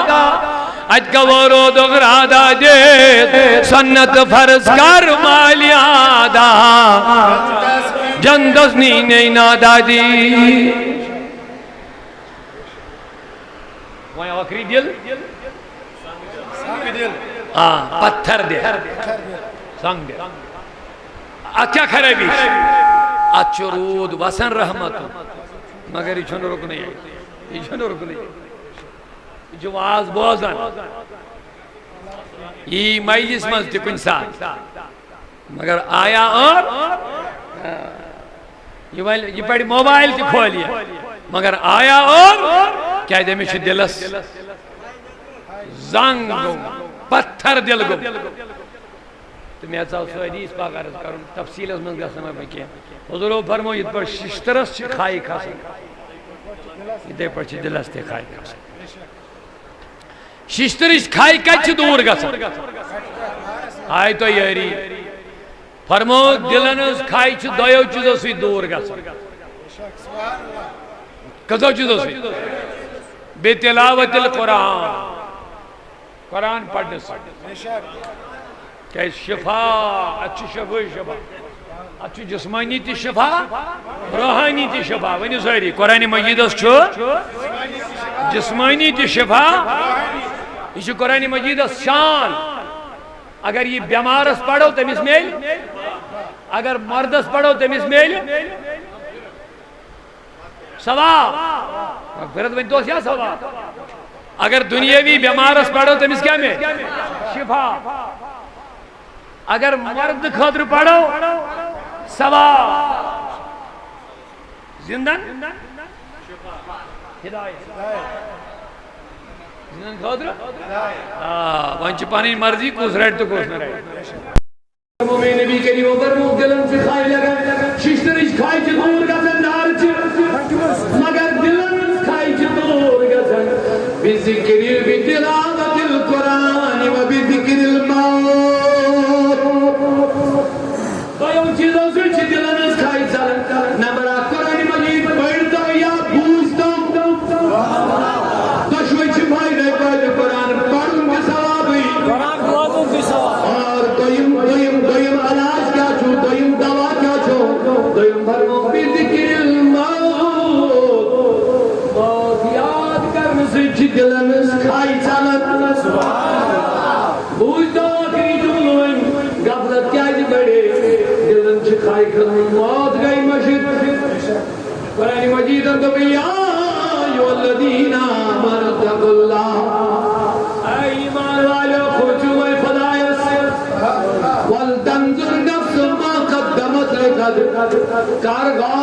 اتہِ کور روزُک رادہ دِتھ، سنت فرض کر مالیادہ، جندس نی نی نادادی۔ وۄنۍ ٲخری دل۔ آ، پتھر دل۔ سنگ دل۔ اتھ کیٛاہ خرٲبی چھِ؟ اتھ چھُ روٗد وسان رحمت، مگر یہِ چھُنہٕ رُکنٕے۔ یہِ چھُنہٕ رُکنٕے۔ یہِ چھُ واز بوزان۔ یی مجلس منٛز تہِ کُنہِ ساتہٕ۔ مگر آیا اور؟ یہِ وَلہِ، یہِ پَرِ موبایل تہِ کھولہِ۔ مگر آیا اور؟ کیٛازِ أمِس چھُ دِلس زنگ گوٚمُت، پتھر دِل گوٚمُت۔ تہٕ مےٚ ژاو سُہ حدیث پاک عرض کرُن، تفصیٖلس منٛز گژھٕ نہٕ وۄنۍ بہٕ کینٛہہ۔ حضوٗرو فرموو، یِتھ پٲٹھۍ شِشتٕرس چھِ کھاے کھسان، یِتھَے پٲٹھۍ چھِ دِلس تہِ کھاے کھسان۔ شِشتٕرٕچ کھاے کَتہِ چھِ دوٗر گژھان؟ آے تۄہہِ یٲری۔ فرموو، دِلن ہٕنٛز کھاے چھِ دۄیو چیٖزو سۭتۍ دوٗر گژھان۔ کٔژو چیٖزو سۭتۍ؟ بے تلاوت القرآن، قرآن پرنہٕ سۭتۍ۔ کیٛازِ شفا، اَتھ چھُ شفا، شفا۔ اَتھ چھُ جسمٲنی تہِ شفا، روحٲنی تہِ شفا۔ ؤنِو سٲری، قرآن مجیدس چھُ جسمٲنی تہِ شفا۔ یہِ چھُ قرآن مجیدس شان۔ اگر یہِ بٮ۪مارس پرو، تٔمِس میلہِ۔ اگر مردس پرو، تٔمِس میلہِ۔ ثواب۔ مغفرت ؤنۍ توس یا ثواب؟ اگر دنیاوی بٮ۪مارس پرو، تٔمِس کیٛاہ میلہِ؟ شفا۔ اگر مرد خٲطرٕ پرو، ثواب۔ زندن؟ ہدایت۔ زندن خٲطرٕ؟ آ، وۄنۍ چھِ پنٕنۍ مرضی، کُس رٹہِ تہٕ کُس نہٕ رٹہِ۔ فرموو مےٚ نبی کریم، فرموو دِلن چھِ کھاے لگان، شِشتٕرٕچ کھاے چھِ دوٗر گژھان، نار چھِ، مگر دِلن ہٕنٛز کھاے چھِ دوٗر گژھان۔ بذکر، بتلاوت القرآن و بذکر الموت۔ دۄیو چیٖزو سۭتۍ چھِ دِلن ہٕنٛز کھاے ژلان۔ نمبر اکھ، قرآن مجید پٔرۍتو یا بوٗزتو۔ دۄشوے چھِ فٲیدے فٲیدٕ، قرآن پرُن تہِ ثوابٕے۔ قرآن بوزُن تہِ ثواب۔ اور دوٚیِم، دوٚیِم، دوٚیِم علاج کیٛاہ چھُ؟ دوٚیِم دوا کیٛاہ چھُ؟ دوٚیِم فرموو، بذکر الموت۔ موت یاد کرنہٕ سۭتۍ چھِ دِلن ہٕنٛز کھاے ژلان۔ بوٗزتو ٲخری جملہٕ وۄنۍ، غفلت کیٛازِ بڑے؟ دِلن چھِ کھاے کھٔژمٕژ، موت گٔے مٔشِتھ۔ قرآن مجیدن دوٚپ، یا ایھا الذین آمنوا اتقوا اللہ۔ اے ایمان والو، کھوژِو وۄنۍ خدایس۔ ولتنظر نفس ما قدمت لغد۔ کر گا